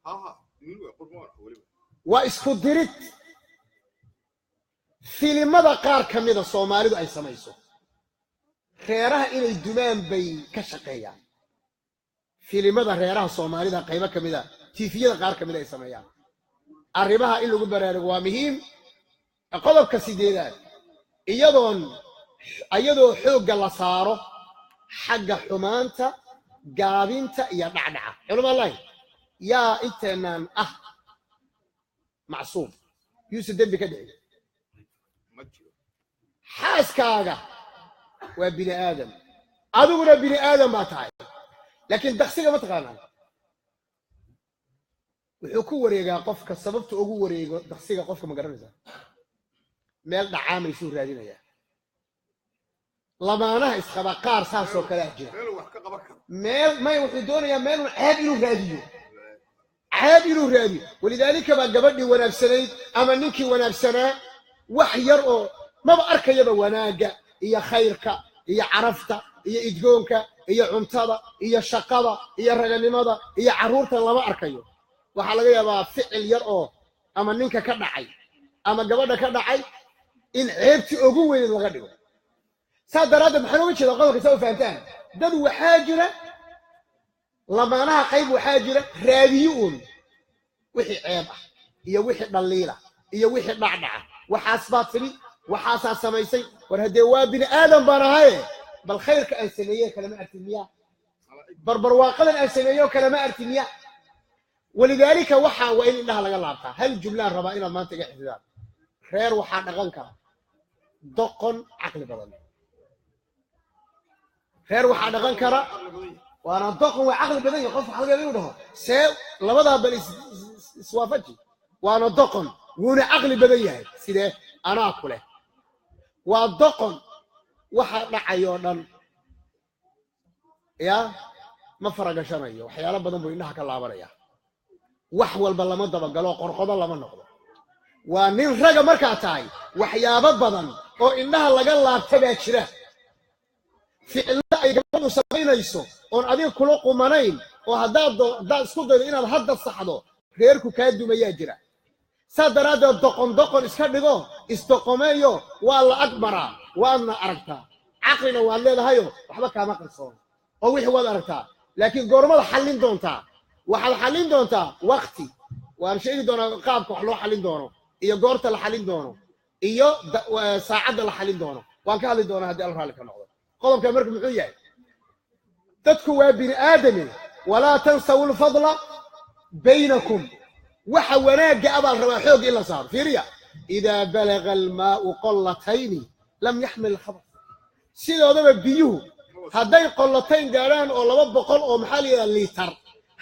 [SPEAKER 3] Ha, dumin way qurmoon weliba.
[SPEAKER 2] Waa isku dirid. Filimada qaar ka mida Soomaalidu ay samayso reeraha inay dumaan bay ka shaqeeyaan. Filimada reeraha Soomaalida qaybo ka mida, tiifiyada qaar ka mida ay sameeyaan, arrimaha in lagu baraarugo waa muhiim. Qodobka sideedaad, iyadoo xoogga la saaro xagga xumaanta, gaabinta iyo dhacdhaca. Culamallahi, yaa inteenaan ah macsuum yuuse dembi ka dhicin?
[SPEAKER 3] Ma jiro.
[SPEAKER 2] Xaaskaaga waa bini aadam, adiguna bini aadam baa tahay, laakiin daksiga ma taqaanaa? Wuxuu ku wareegaa qofka. Sababta ugu wareego daksiga qofka ma garanaysaa? Meel dhacaamaysuu raadinayaa. Lamaanaha isqaba qaar saasoo kalea jira.
[SPEAKER 3] Meeluu wax ka qaban karo.
[SPEAKER 2] Meel may, wuxuu doonayaa meelun ceeb inuu raadiyo, ceeb inuu raadiyo. Walidaalika baa gabadhii wanaagsanayd ama ninkii wanaagsanaa wax yar oo maba arkayaba wanaagga iyo khayrka iyo carafta iyo idgoonka iyo cuntada iyo shaqada iyo raganimada iyo carruurta lama arkayo. Waxaa laga yaabaa ficil yar oo ama ninka ka dhacay ama gabadha ka dhacay in ceebtii ugu weyneed laga dhigo. Saa daraaddeed maxaan uga jeedaa qodobka, saa u fahamtaan, dad waxaa jira, lamaanaha qayb waxaa jira raadiyo uun wixii ceeb ah iyo wixii dhaliila iyo wixii dhacdhaca. Waxaas baa tidhi, waxaasaa samaysay. War haddee waa bini aadam baan ahaye, bal khayrka aan sameeye kalama artin miya? Barbarwaaqadan aan sameeyo kalama artin miya? Walidaalika waxaa waa in indhaha laga laabtaa. Hal jumlaan rabaa inaad maanta iga xifdidaan: reer waxaa dhaqan kara doqon caqli badan. Reer waxaa dhaqan kara waana doqon waa caqli badan yahay. Qof waxa laga yaabaa inuu dhaho, see labadaa bal iswaafaji? Waana doqon, wuuna caqli badan yahay, sidee? Anaa ku leh waa doqon waxa dhacayoo dhan ya ma faragashanayo. Waxyaalo badan buu indhaha ka laabanaya, wax walba lama dabagalo, qorqodo lama noqdo. Waa nin raga markaa tahay, waxyaabo badan oo indhaha laga laabta baa jira. Ficillo ay gabadhu samaynayso oon adiga kula qumanayn oo haddaad isku daydo inaad hadda saxdo reerku kaa dumayaa jira. Saa daraaddeed doqon doqon iska dhigo, isdoqomeeyo, waa la ag maraa, waadna aragtaa, caqlina waad leedahayo, waxba kaama qarsoon oo wixii waad aragtaa. Laakiin goormada xallin doontaa? Waxaad xallin doontaa wakti. Waan sheegi doonaa qaabka wax loo xallin doono iyo goorta la xallin doono iyo saacadda la xallin doono. Waan ka hadli doonaa haddii Alla raalli ka noqdo. Qodobka marka muxuu yahay? Dadku waa bini aadame. Walaa tansawu lfadla baynakum. Waxa wanaagga abaa rabaa xoog in la saaro. Fiiriya, idaa balaga almaau qollatayni lam yaxmil alkhabar. Sidoodaba biyuhu hadday qollatayn gaadhaan oo 200 oo, maxaa la yidhaha, liitar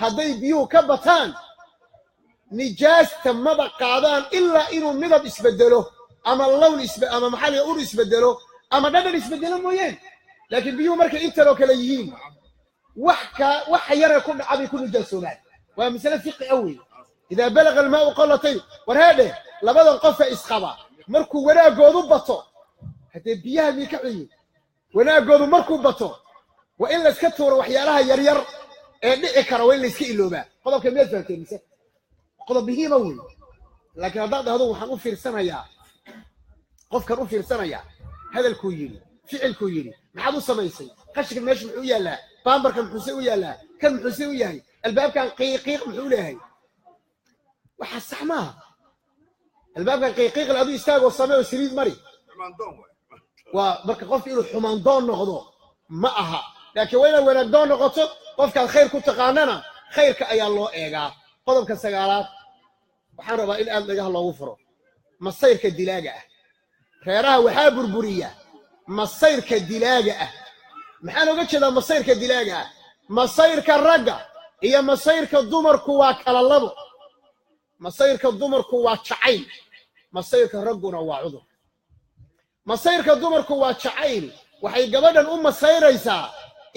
[SPEAKER 2] hadday biyuhu ka bataan, nijaasta maba qaadaan ilaa inuu midab isbedelo ama lawn isbe ama, maxaa la yidhaha, ur isbedelo ama dhadhan isbedelo mooyeen. Laakiin biyuhu markay intanoo kale yihiin, wax ka waxa yara ku dhaca bay ku nijaasoobaan. Waa masale fiqi ah wey. Idaa balaga almaau qollatayn. War heedhe, labadan qofa isqaba markuu wanaagoodu bato, haddee biyaha mii ka cuyin, wanaagoodu markuu bato waa in layska tuuro waxyaalaha yaryar ee dhici kara, waa in layska iloobaa. Qodobka miyaad fahamteen mise? Qodob muhiima wey. Laakiin haddaad dhahdo waxaan u fiirsanayaa qofkan, u fiirsanayaa hadalkuu yidhi, ficilkuu yidhi, maxaad u samaysay, qashinkan meesha muxuu u yaallaa, baambarkan muxuuse u yaallaa, kan muxuuse u yahay, albaabkan qiiqiiq muxuu leeyahay, waxaa sax maaha. Albaabkan qiiqiiqle aduu istaagoo samee oo saliid mari.
[SPEAKER 3] Xumaandoon waay.
[SPEAKER 2] Waa marka qofka inuu xumaandoon noqdo ma aha, laakiin waa inaad wanaagdoon noqoto. Qofkaad khayr ku taqaanana khayrka ayaa loo eegaa. Qodobka sagaalaad waxaan rabaa in aad dhagaha loogu furo: masayrka dilaaga ah. Reeraha waxaa burburiya masayrka dilaaga ah. Maxaan oga jeedaa masayrka dilaaga ah? Masayrka ragga iyo masayrka dumarku waa kala labo. Masayrka dumarku waa jacayl, masayrka ragguna waa cudur. Masayrka dumarku waa jacayl. Waxay gabadhan u masayraysaa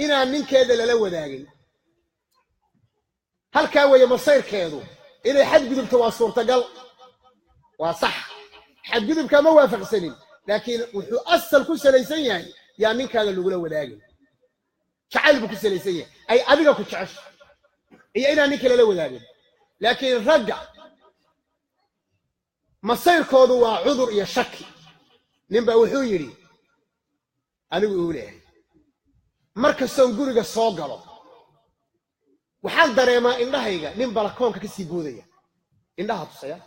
[SPEAKER 2] inaan ninkeeda lala wadaagin. Halkaa weeye masayrkeedu. Inay xadgudubto waa suurtagal. Waa sax, xadgudubka ma waafaqsanin, laakiin wuxuu asal ku salaysan yahay yaa ninkaaga lagula wadaagin. Jacayl buu ku salaysan yahay ay adiga ku jecesho iyo inaan ninka lala wadaagin. Laakiin ragga masayrkoodu waa cudur iyo shaki. Ninbaa wuxuu yidhi, anigu uu leeyahay, mar kastoon guriga soo galo waxaan dareemaa indhahayga nin balakoonka ka sii boodaya. Indhaha tusaya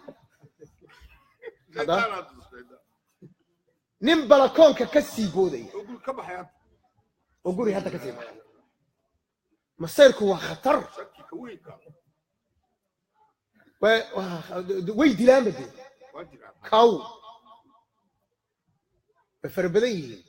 [SPEAKER 2] nin balakoonka ka sii boodaya oo guriga hadda ka sii baxay. Masayrku waa khatar, way dilaanba dee kaw, way fara badan yihiin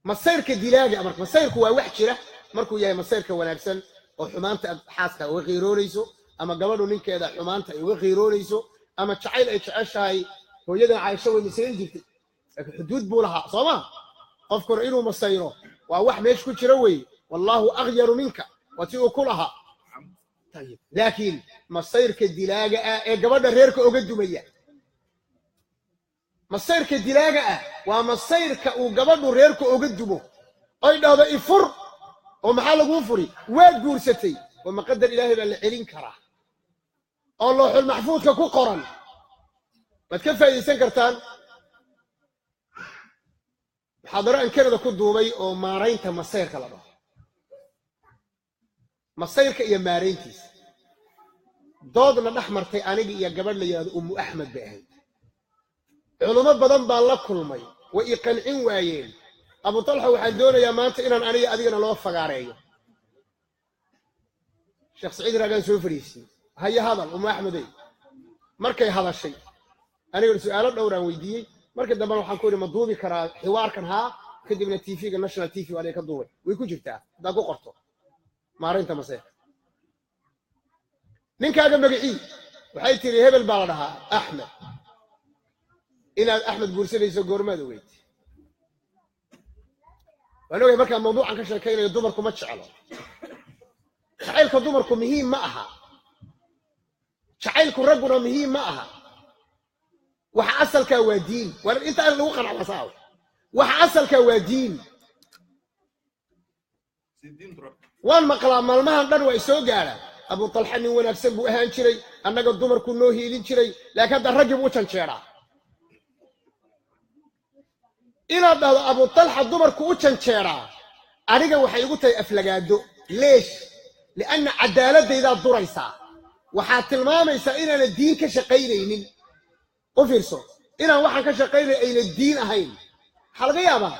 [SPEAKER 2] masayrka dilaaga. Marka masayrku waa wax jira markuu yahay masayrka wanaagsan oo xumaanta xaaska uga qiiroonayso, ama gabadhu ninkeeda xumaanta ay uga qiiroonayso, ama jacayl ay jeceshahay. Hooyadan Caaisho way masayrin jirtay, laakiin xuduud buu lahaa, soo ma? Qofkuna inuu masayro waa wax meesha ku jira weeye. Wallaahu akhyaru minka, waa si uu ku lahaa. Tayib, laakiin masayrka dilaaga ah ee gabadha reerka oga dumaya, masayrka dilaaga ah waa masayrka uu gabadhu reerka oga dumo oy dhahdo ifur. Oo maxaa laguu furi? Waad guursatay. Oo maqadar Ilaahay baa la celin karaa oo looxul maxfuudka ku qoran? Waad ka faa'iidaysan kartaan muxaadaro aan Canada ku duubay oo maaraynta masayrka la dhaho, masayrka iyo maarayntiisa. Doodna dhex martay aniga iyo gabadh la yidhahdo Ummu Axmed bay ahayd. Culummo badan baan la kulmay, way i qancin waayeen. Abu Talxa, waxaan doonayaa maanta inaan aniga adigana loo fagaareeyo. Sheekh Saciid Raagaan soo fadhiisiyey. Haye, hadal Ummu Axmedey. Markay hadashay, aniga su'aalo dhowraan weydiiyey. Markii dambena waxaan ku yidhi, ma duubi karaa xiwaarkan? Haa. Kadibna TV-ga, National TV, waa ka duubay, way ku jirtaa haddaad ku qorto maarinta maseerka. Ninkaaga magacii? Waxay tiri, hebel baa la dhahaa, Axmed. Inaad Axmed guursanayso goormaad ogeyd? Waan ogay markaan mawduucan ka sheekaynayo dumarku ma jeclo. Jacaylka dumarku muhiim ma aha, jacaylku ragguna muhiim ma aha. Waxa asalkaa waa diin. Waa inta aan lagu qanaclasaaw, waxa asalkaa waa diin. Waan maqlaa maalmahan dhan, waa isoo gaadha, Abu Talxa nin wanaagsan buu ahaan jiray, annaga dumarku noo hiilin jiray, laakiin hadda raggii buu u janjeeraa. Inaad dhahdo Abu Talxa dumarku u janjeeraa, aniga waxay igu tahay aflagaado. Leesh? Lianna cadaaladaydaad duraysaa. Waxaad tilmaamaysaa inaana diin ka shaqaynaynin. U fiirso, inaan waxaan ka shaqaynaya ayna diin ahayn. Waxaa laga yaabaa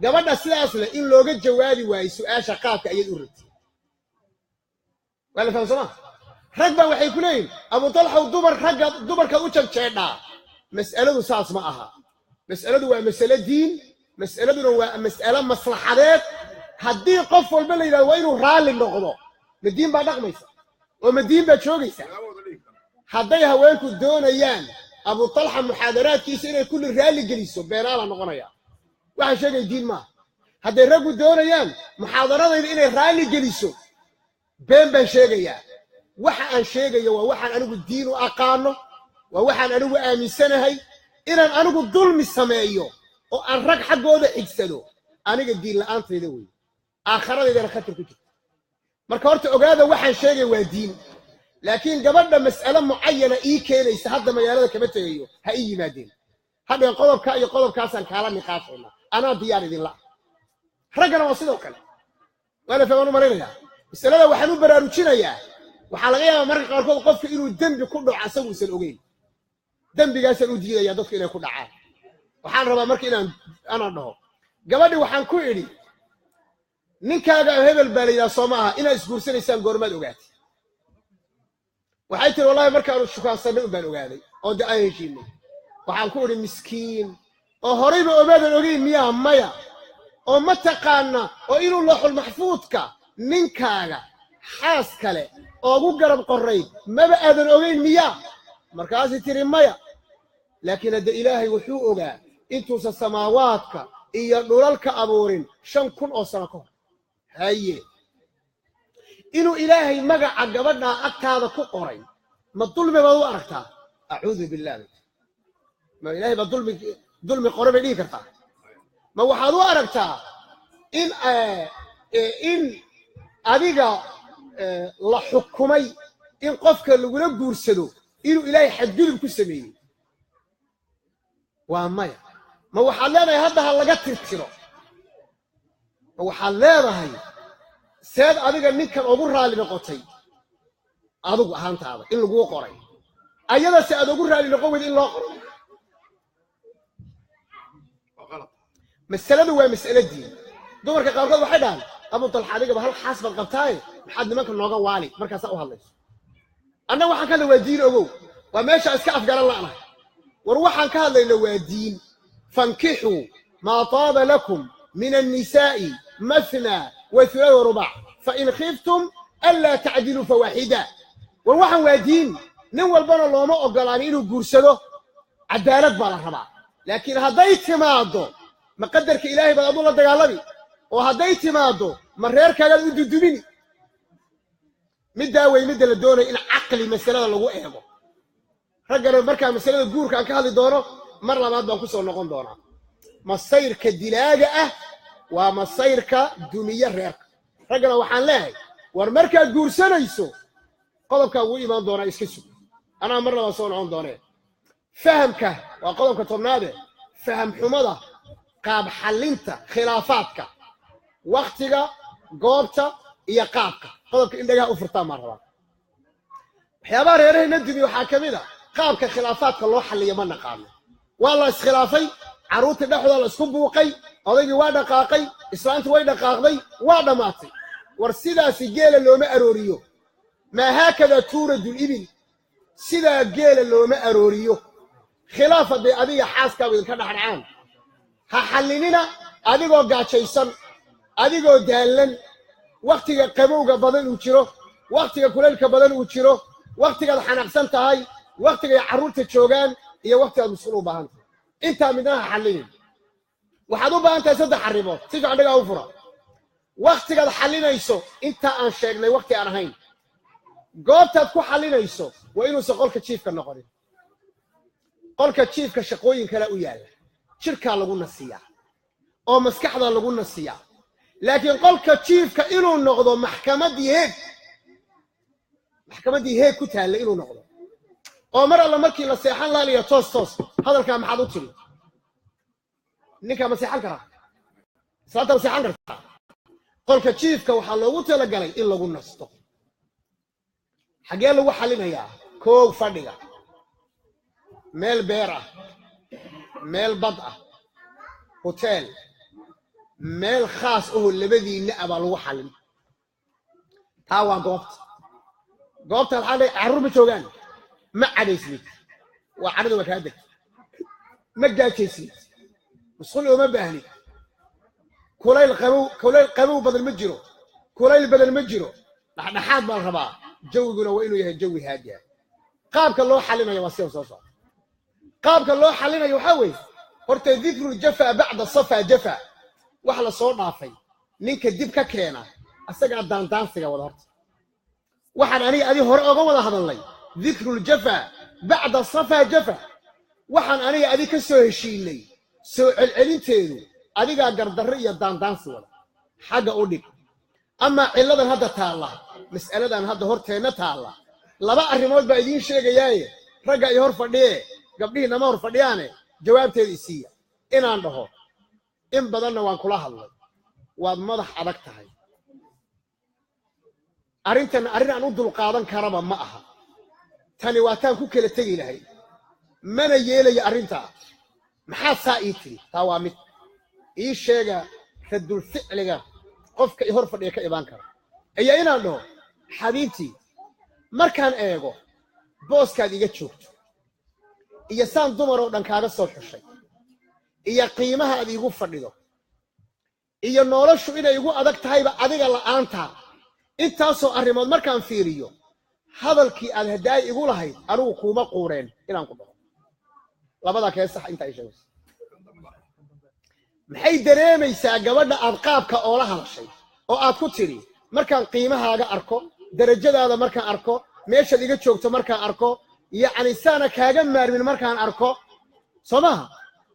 [SPEAKER 2] gabadha sidaas leh in looga jawaabi waayo su'aasha qaabka ayaad u rabtay. Waa la faham, sooma? Rag baa waxay ku leeyihin, Abu Talxaw, dumar ragga dumarkaad u janjeedhaa. Mas'aladu saas ma aha. Mas'aladu waa mas'alo diin, mas'aladuna waa mas'alo maslaxadeed. Haddii qof walba la yidhahdo waa inuu raalli noqdo, ma diin baa dhaqmaysa oo ma diin baa joogaysa? Hadday haweenku doonayaan Abu Talxa muxaadaraadkiisa inay kulli raalli geliso, beenaala noqonaya, waxaan sheegay diin maaha. Hadday raggu doonayaan muxaadaradayda inay raalli geliso, been baan sheegayaa. Waxa aan sheegayo waa waxaan anigu diin u aqaano, waa waxaan anigu aaminsanahay. Inaan anigu dulmi sameeyo oo aan rag xaggooda xigsado, aniga diin la'aantayda wey, aakhiradaydana khatar ku jirta. Marka horta ogaada, waxaan sheegay waa diin. Laakiin gabadha mas'ale mucayana ii keenaysa, hadda magaalada kama tegayo, ha ii yimaadeen hadheen, qodobka iyo qodobkaasaan kaala niqaashaynaa, anaa diyaar idinla. Raggana waa sidoo kale. Waa la fahmaan u malaynayaa. Masalada waxaan u baraarujinayaa, waxaa laga yaabaa marka qaarkood qofka inuu dembi ku dhaco asaguusan ogeyn. Dembigaasaan u diidayaa dadku inay ku dhacaan. Waxaan rabaa marka inaan anaan dhaho, gabadhi waxaan ku idhi, ninkaaga hebel baa la yidhaha, soo ma aha? Inaad isguursanaysaan goormaad ogaatay? Waxay tiri, wallahi markaanu shukaansanay un baan ogaaday oo de aan heshiinay. Waxaan ku idhi, miskiin, oo horayba omaadan ogeyn miyaa? Maya. Oo ma taqaana oo inuu looxul maxfuudka ninkaaga xaas kale oogu garab qorrayd maba aadan ogeyn miyaa? Markaasay tiri, maya. Laakiin hadde Ilaahay wuxuu ogaa intuusan samaawaadka iyo dhulalka abuurin 5000 oo sano ka hor. Haye, inuu Ilaahay magaca gabadhaa agtaada ku qoray, ma dulmi baad u aragtaa? Acuudu billah, ma Ilaahay baa dulmi qore bay dhihi kartaa? Ma waxaad u aragtaa in adiga la xukumay in qofka lagula guursado inuu Ilaahay xadgudub ku sameeyey? Waa maya. Ma waxaad leedahay hadda ha laga tirtiro? Ma waxaad leedahay seed adiga ninkan ugu raalli noqotay adigu ahaantaada in laguu qoray, ayadase aad ugu raalli noqon weyda in loo qoro? Masaladu waa mas'alo diin. Dumarka qaarkood waxay dhahaan, Abu Talxa, adigaba hal xaas baad qabtaaye, maxaad nimanka nooga waali? Markaasaa u hadlayso. Annaga waxaan ka hadlay waa diin, ogow, waa meesha iska afgaran la'nahay. War waxaan ka hadlayna waa diin. Fankixuu maa taaba lakum min annisaa'i mathna wa thulaatha wa rubac, fain khiftum anlaa tacdiluu fawaaxida. War waxaan waa diin. Nin walbana looma ogolaani inuu guursado, cadaalad baa la rabaa. Laakiin hadday timaaddo, ma qadarka Ilaahay baad aduu la dagaalami? Oo hadday timaaddo, ma reerkaagaad u dudumini? Middaa wey midda la doonaya in caqli masalada lagu eego. Raggana markaa masalada guurka aan ka hadli doono mar labaad baan ku soo noqon doonaa. Masayrka dilaaga ah waa masayrka dumiye reerka. Raggana waxaan leehay, war markaad guursanayso, qodobkaa wuu imaan doonaa, iska sug, anaa mar labaad soo noqon doonee. Fahamka waa qodobka 10aade. Faham xumada qaab xallinta khilaafaadka, wakhtiga, goobta iyo qaabka. Qodobka in dhagaha u furtaan baan rabaa. Waxyaabaha reerahayna dumiye waxaa ka mid a qaabka khilaafaadka loo xalliyo ma naqaano. Waa la iskhilaafay, carruurtii dhexdooda la isku buuqay, odaygii waa dhaqaaqay, islaantu way dhaqaaqday, waa dhammaatay. War sidaasi geela looma arooriyo. Maa haakada tuuradu libil, sidaa geela looma arooriyo. Khilaaf hadday adiga xaaskaagu idinka dhexdhacaan, ha xallinina adigoo gaajaysan, adigoo daallan, wakhtiga qabowga badan uu jiro, wakhtiga kulaylka badan uu jiro, wakhtigaad xanaaqsan tahay, wakhtigay carruurta joogaan iyo wakhtigaad musqul u baahan tahay. Intaa midna ha xallinin. Waxaad u baahan tahay saddex arrimood. Si fiican dhagaa u fura. Wakhtigaad xallinayso, intaa aan sheegnay wakhti aan ahayn. Goobtaad ku xallinayso waa inuusan qolka jiifka noqonin. Qolka jiifka shaqooyin kale u yaalla, jidhkaa lagu nasiyaa oo maskaxda lagu nasiyaa. Laakiin qolka jiifka inuu noqdo maxkamaddii Heeg, maxkamaddii Heeg ku taalla inuu noqdo, oo mar alla markii la seexan laaliya, toos toos, hadalkaa maxaad u tiri? Ninkaa ma seexan karaa? Islaanta ma seexan kartaa? Qolka jiifka waxaa loogu talagalay in lagu nasto. Xaggee lagu xallinayaa? Koow, fadhiga, meel beer ah, meel bad ah, hoteel, meel khaas ahoo labadiinna ah baa lagu xallin. Taa waa goobta. Goobta waxaa le carruur ma joogaan, ma cadhaysnid, waa cadhada waa kaa degta, ma gaajaysnid, musqul ooma baahnid, kulayl qabow, kulayl qabow badan ma jiro, kulayl badan ma jiro, dhexdhexaad baa la rabaa. Jawiguna waa inuu yahay jawi haadi ah. Qaabka loo xalinayo waa sida soo socda. Qaabka loo xalinayo waxaa weeye, horta dikru jafa bacda safa jafa, wax la soo dhaafay ninka dib ka keena asagaa daandaansiga wada. Horta waxaan aniga adi hore oga wada hadalnay, dikruljafa bacda safa jafa, waxaan aniga adi ka soo heshiinay soo celcelinteedu adigaa gardarre iyo daandaansi wada, xagga u dhig. Amaa cilladan hadda taalla, mas'aladan hadda horteenna taalla, laba arrimood baa idiin sheegayaaye. Ragga i hor fadhiye, gabdhihii nama hor fadhiyaane, jawaabteeda isiiya. Inaan dhaho, in badanna waan kula hadlay, waad madax adag tahay, arrintan arrin aan u dulqaadan karaba ma aha, tani waa taan ku kala tegi lahay, mana yeelayo arrintaa, maxaad saa ii tiri? Taa waa mid. Ii sheega radul ficliga qofka i hor fadhiya ka imaan kara. Iyo inaan dhaho, xabiibtii, markaan eego booskaad iga joogto iyo saan dumar oo dhan kaaga soo xushay iyo qiimaha aad iigu fadhido iyo noloshu inay igu adag tahayba adiga la'aantaa, intaasoo arrimood markaan fiiriyo, hadalkii aad haddaay igu lahayd anigu kuuma quureen inaan ku dhaho. Labadaa kee sax intaa ii sheegayso? Maxay dareemaysaa gabadha aad qaabka oola hadashay oo aad ku tidhi, markaan qiimahaaga arko, darajadaada markaan arko, meeshaad iga joogto markaan arko, Yacni saana kaaga maarmin markaan arko, soo maaha?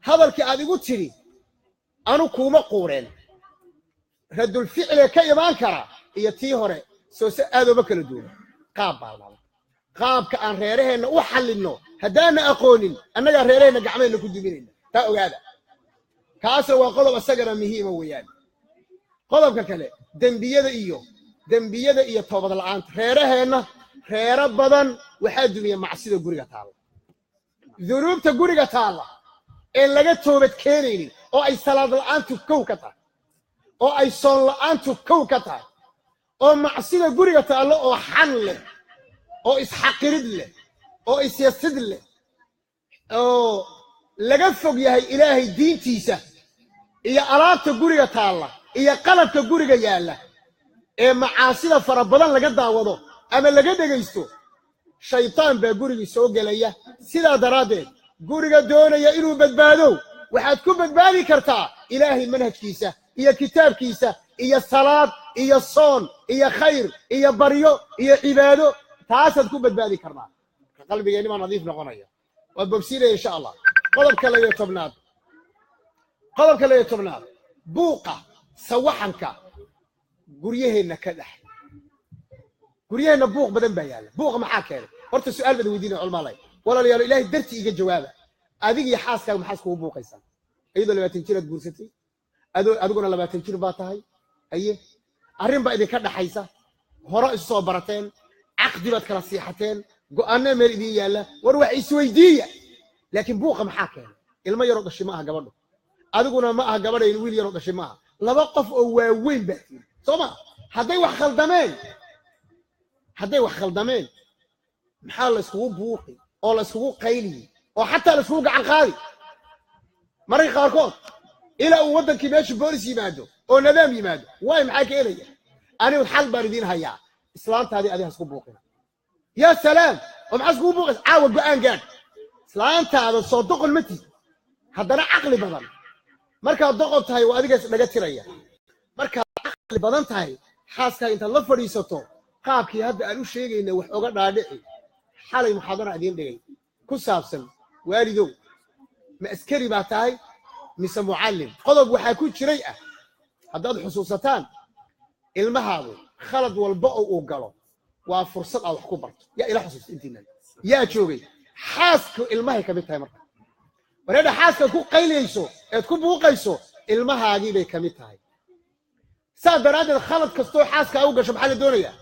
[SPEAKER 2] Hadalkii aad igu tidhi anu kuuma quureen, radulficliga ka imaan kara iyo tii hore soo se aad ooma kala duwan. Qaab baa laba qaabka aan reeraheenna u xallinno haddaana aqoonin, annagaa reeraheenna gacmaheenna ku duminayna. Taa ogaada, kaasna waa qodob isagana muhiima weeyaan. Qodobka kale, dembiyada iyo toobad la'aanta reeraheenna. Reero badan waxaa dumiya macsida guriga taalla, dunuubta guriga taalla ee laga toobad keenaynin, oo ay salaad la'aantu kow ka tahay, oo ay soon la'aantu kow ka tahay, oo macsida guriga taallo oo xan leh, oo isxaqirid leh, oo isyasid leh, oo laga fog yahay Ilaahay diintiisa, iyo alaabta guriga taalla iyo qalabka guriga yaalla ee macaasida fara badan laga daawado ama laga dhegaysto, shaytaan baa gurigii soo gelaya. Sidaa daraaddeed, guriga doonaya inuu badbaado, waxaad ku badbaadi kartaa Ilaahay manhajkiisa iyo kitaabkiisa iyo salaad iyo soon iyo khayr iyo baryo iyo cibaado. Taasaad ku badbaadi karnaa. Qalbigeenni baa nadiif noqonaya. Waad bogsiinaya, insha Allah. Qodobka 12aad, qodobka 12aad, buuqa, sawaxanka guryaheenna ka dhex. Guryaheenna buuq badan baa yaalla. Buuqa maxaa keenay? Horta su'aal baad weydiinaya, culmaalay, walaalayaalo, Ilaahay dartii iga jawaaba. Adig iyo xaaskaaga maxaa iskugu buuqaysaa? Iyadoo 20 jiraad guursatay, adoo adiguna 20 jir baa tahay. Haye, arrin baa idinka dhaxaysa, hore isu soo barateen, caqdi baad kala siixateen, go'aanna meel idin yaalla. War wax isweydiiya. Laakiin buuqa maxaa keenay? Ilmo yaroo dhashay ma aha gabadho, adiguna ma aha gabadhayn wiil yaroo dhashay ma aha. Laba qof oo waaweyn baa tiiri, soo ma? Hadday wax khaldameen, maxaa la iskugu buuqi oo la iskugu qayliyey oo xataa la iskugu gacan qaadi mararka qaarkood, ilaa uu waddankii meesha boolis yimaado oo nidaam yimaado? Waay, maxaa keenaya? Anigu xal baan idiin hayaa. Islaantaadii adiga isku buuqina. Yaa salaam, oo maxaa iskugu buuqaysa? Caawa go'aan gaadh. Islaantaada soo doqon ma tihid, haddana caqli badan. Markaad doqon tahay waa adigaas dhaga tiraya. Markaad caqli badan tahay, xaaskaaga intaad la fadhiisato, qaabkii hadda aan u sheegayna wax oga dhaadhici. Xalay muxaadara idiin dhigay ku saabsan waalidow, ma askari baa tahay mise mucallim? Qodob waxaa ku jiray ah, haddaad xusuusataan, ilmahaadu khalad walba oo uu galo waa fursad aad wax ku barto. Yaa ila xusuusta? Intiinan yaa joogay? Xaasku ilmahay ka mid tahay. Marka wareedha, xaaskaad ku qayliyayso eed ku buuqayso ilmahaagii bay ka mid tahay. Saa daraaddeed, khalad kastoo xaaska u gasho, maxaa la doonayaa?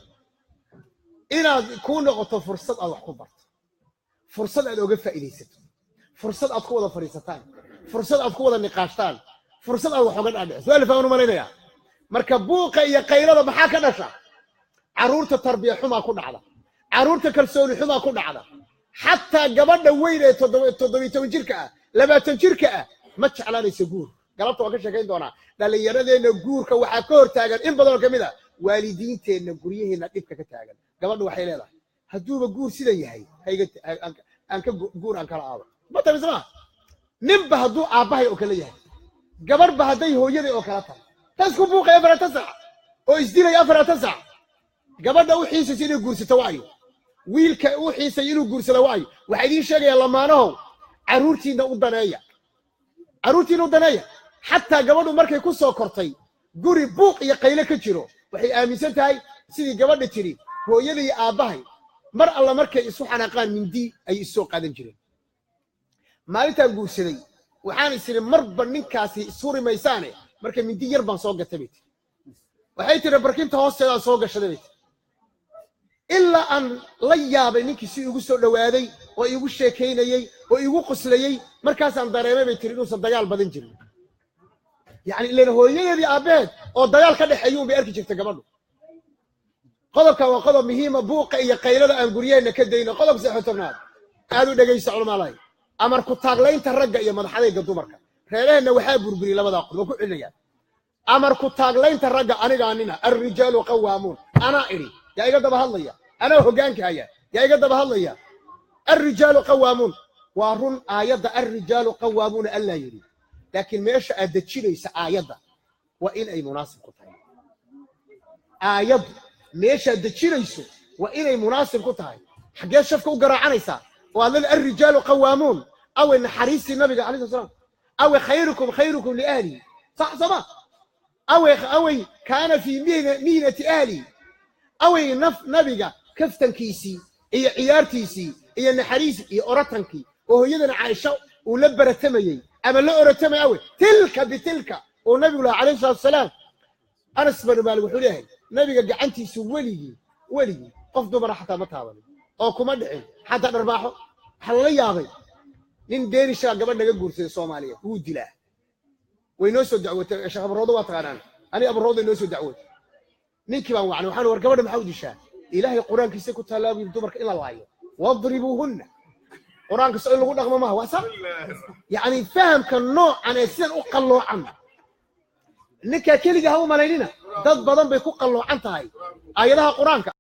[SPEAKER 2] Inaad kuu noqoto fursad aad wax ku barto, fursad aad oga faa'iidaysato, fursad aad ku wada fadhiisataan, fursad aad ku wada niqaashtaan, fursad aad wax oga dhaadhiciso. Waa la fahman u malaynayaa. Marka buuqa iyo qaylada maxaa ka dhasha? Carruurta tarbiya xumaa ku dhacda, carruurta kalsooni xumaa ku dhacda. Xataa gabadha weyn ee 17 jirka ah, 20 jirka ah, ma jeclaanaysa guur. Galabta waan ka sheekayn doonaa. Dhallinyaradeenna guurka waxaa ka hor taagan in badan oo ka mid a waalidiinteenna, guryaheenna dhibka ka taagan. Gabadhu waxay leedahay, hadduuba guur sidan yahay, hayga aan ka guur aan kala aado ma tamise maa. Ninba hadduu aabbahay oo kale yahay, gabadhba hadday hooyaday oo kala tahay, ta isku buuqay 24 saac oo isdilay 24 saac. Gabadha u xiisaysa inay guursato waayo, wiilka u xiisay inuu guursado waayo. Waxaa idiin sheegayaa, lamaanahow, carruurtiinna u daneeya, carruurtiinna u daneeya. Xataa gabadhu markay ku soo kortay guri buuq iyo qayle ka jiro, waxay aaminsan tahay sidii gabadha tidhi, hooyada iyo aabbahay mar alla markay isu xanaaqaan mindi ayay isu soo qaadan jireen. Maalintaan guursaday waxaan is idhi, marba ninkaasi ishuri maysaane, marka mindi yar baan soo gatay, bay tiri. Waxay tiri, barkinta hoosteedaan soo gashaday, bay tiri, ilaa aan la yaabay ninkii si igu soo dhowaaday oo iigu sheekaynayey oo iigu qoslayey. Markaasaan dareemay, bay tiri, inuusan dagaal badan jirin. Yacni ilan hooyadeedii aabbaheed oo dagaal ka dhexeeyuun bay arki jirtay gabadhu. Qodobkan waa qodob muhiima, buuqa iyo qaylada aan guryaheenna ka dayno. Qodobka 13aad, aad u dhegaysta, culmaalay, amar ku taaglaynta ragga iyo madaxadayga dumarka. Reeraheenna waxaa burburiyey labadaa qodob. Waan ku celinayaa: amar ku taaglaynta ragga. Anigaa nina, الرجال قوامون, anaa idhi. Yaa iga daba hadlaya? Anaa hoggaanka haya. Yaa iga daba hadlaya? الرجال قوامون waa run aayadda. الرجال قوامون Allaa yidhi, laakiin meesha aad dejinaysa aayadda waa in ay munaasib ku tahay. Aayaddu meeshaad dejinayso waa inay munaasib ku tahay. Xaggee shafka u garaacanaysaa? Oo aad leedahay alrijaalu qawaamuun, awe naxariistii Nabiga calayhi salatu wasalaam, awe khayrukum khayrukum liahlihi, sax sooma? Awey kaana fii mihnati ahlihi, awey naf Nabiga kaftankiisii iyo ciyaartiisii iyo naxariisii iyo oratankii oo hooyadana Caaisha uu la baratamayey ama la oratamay, awe tilka bitilka oo Nabigu lahaa calayhi salatu wasalaam. Anas banu Maalik wuxuu leeyahay, Nabiga gacantiisu weligii weligii qof dumara xataa ma taabanin oo kuma dhicin xataa dharbaaxo. Waxaa lala yaabay nin Deenishaa gabadh naga guursaday Soomaaliyeed, wuu dilaa. Way noo soo dacwotay. Sheekh Abaroodo waa taqaanaan, ani Abaroodo noo soo dacwotay. Ninkii baan wacnay, waxaan war gabadha maxaa u dishaa? Ilaahay Qur-aankiisa ku taallaa buu yidhi dumarka in la laayo, wadribuuhunna. Qur-aanka so in lagu dhaqmo maaha, waa sax. Yacni fahamka noocan ee sidan u qalloocan ninkaa keliga ha u malaynina, dad badan bay ku qalloocan tahay aayadaha Qur-aanka.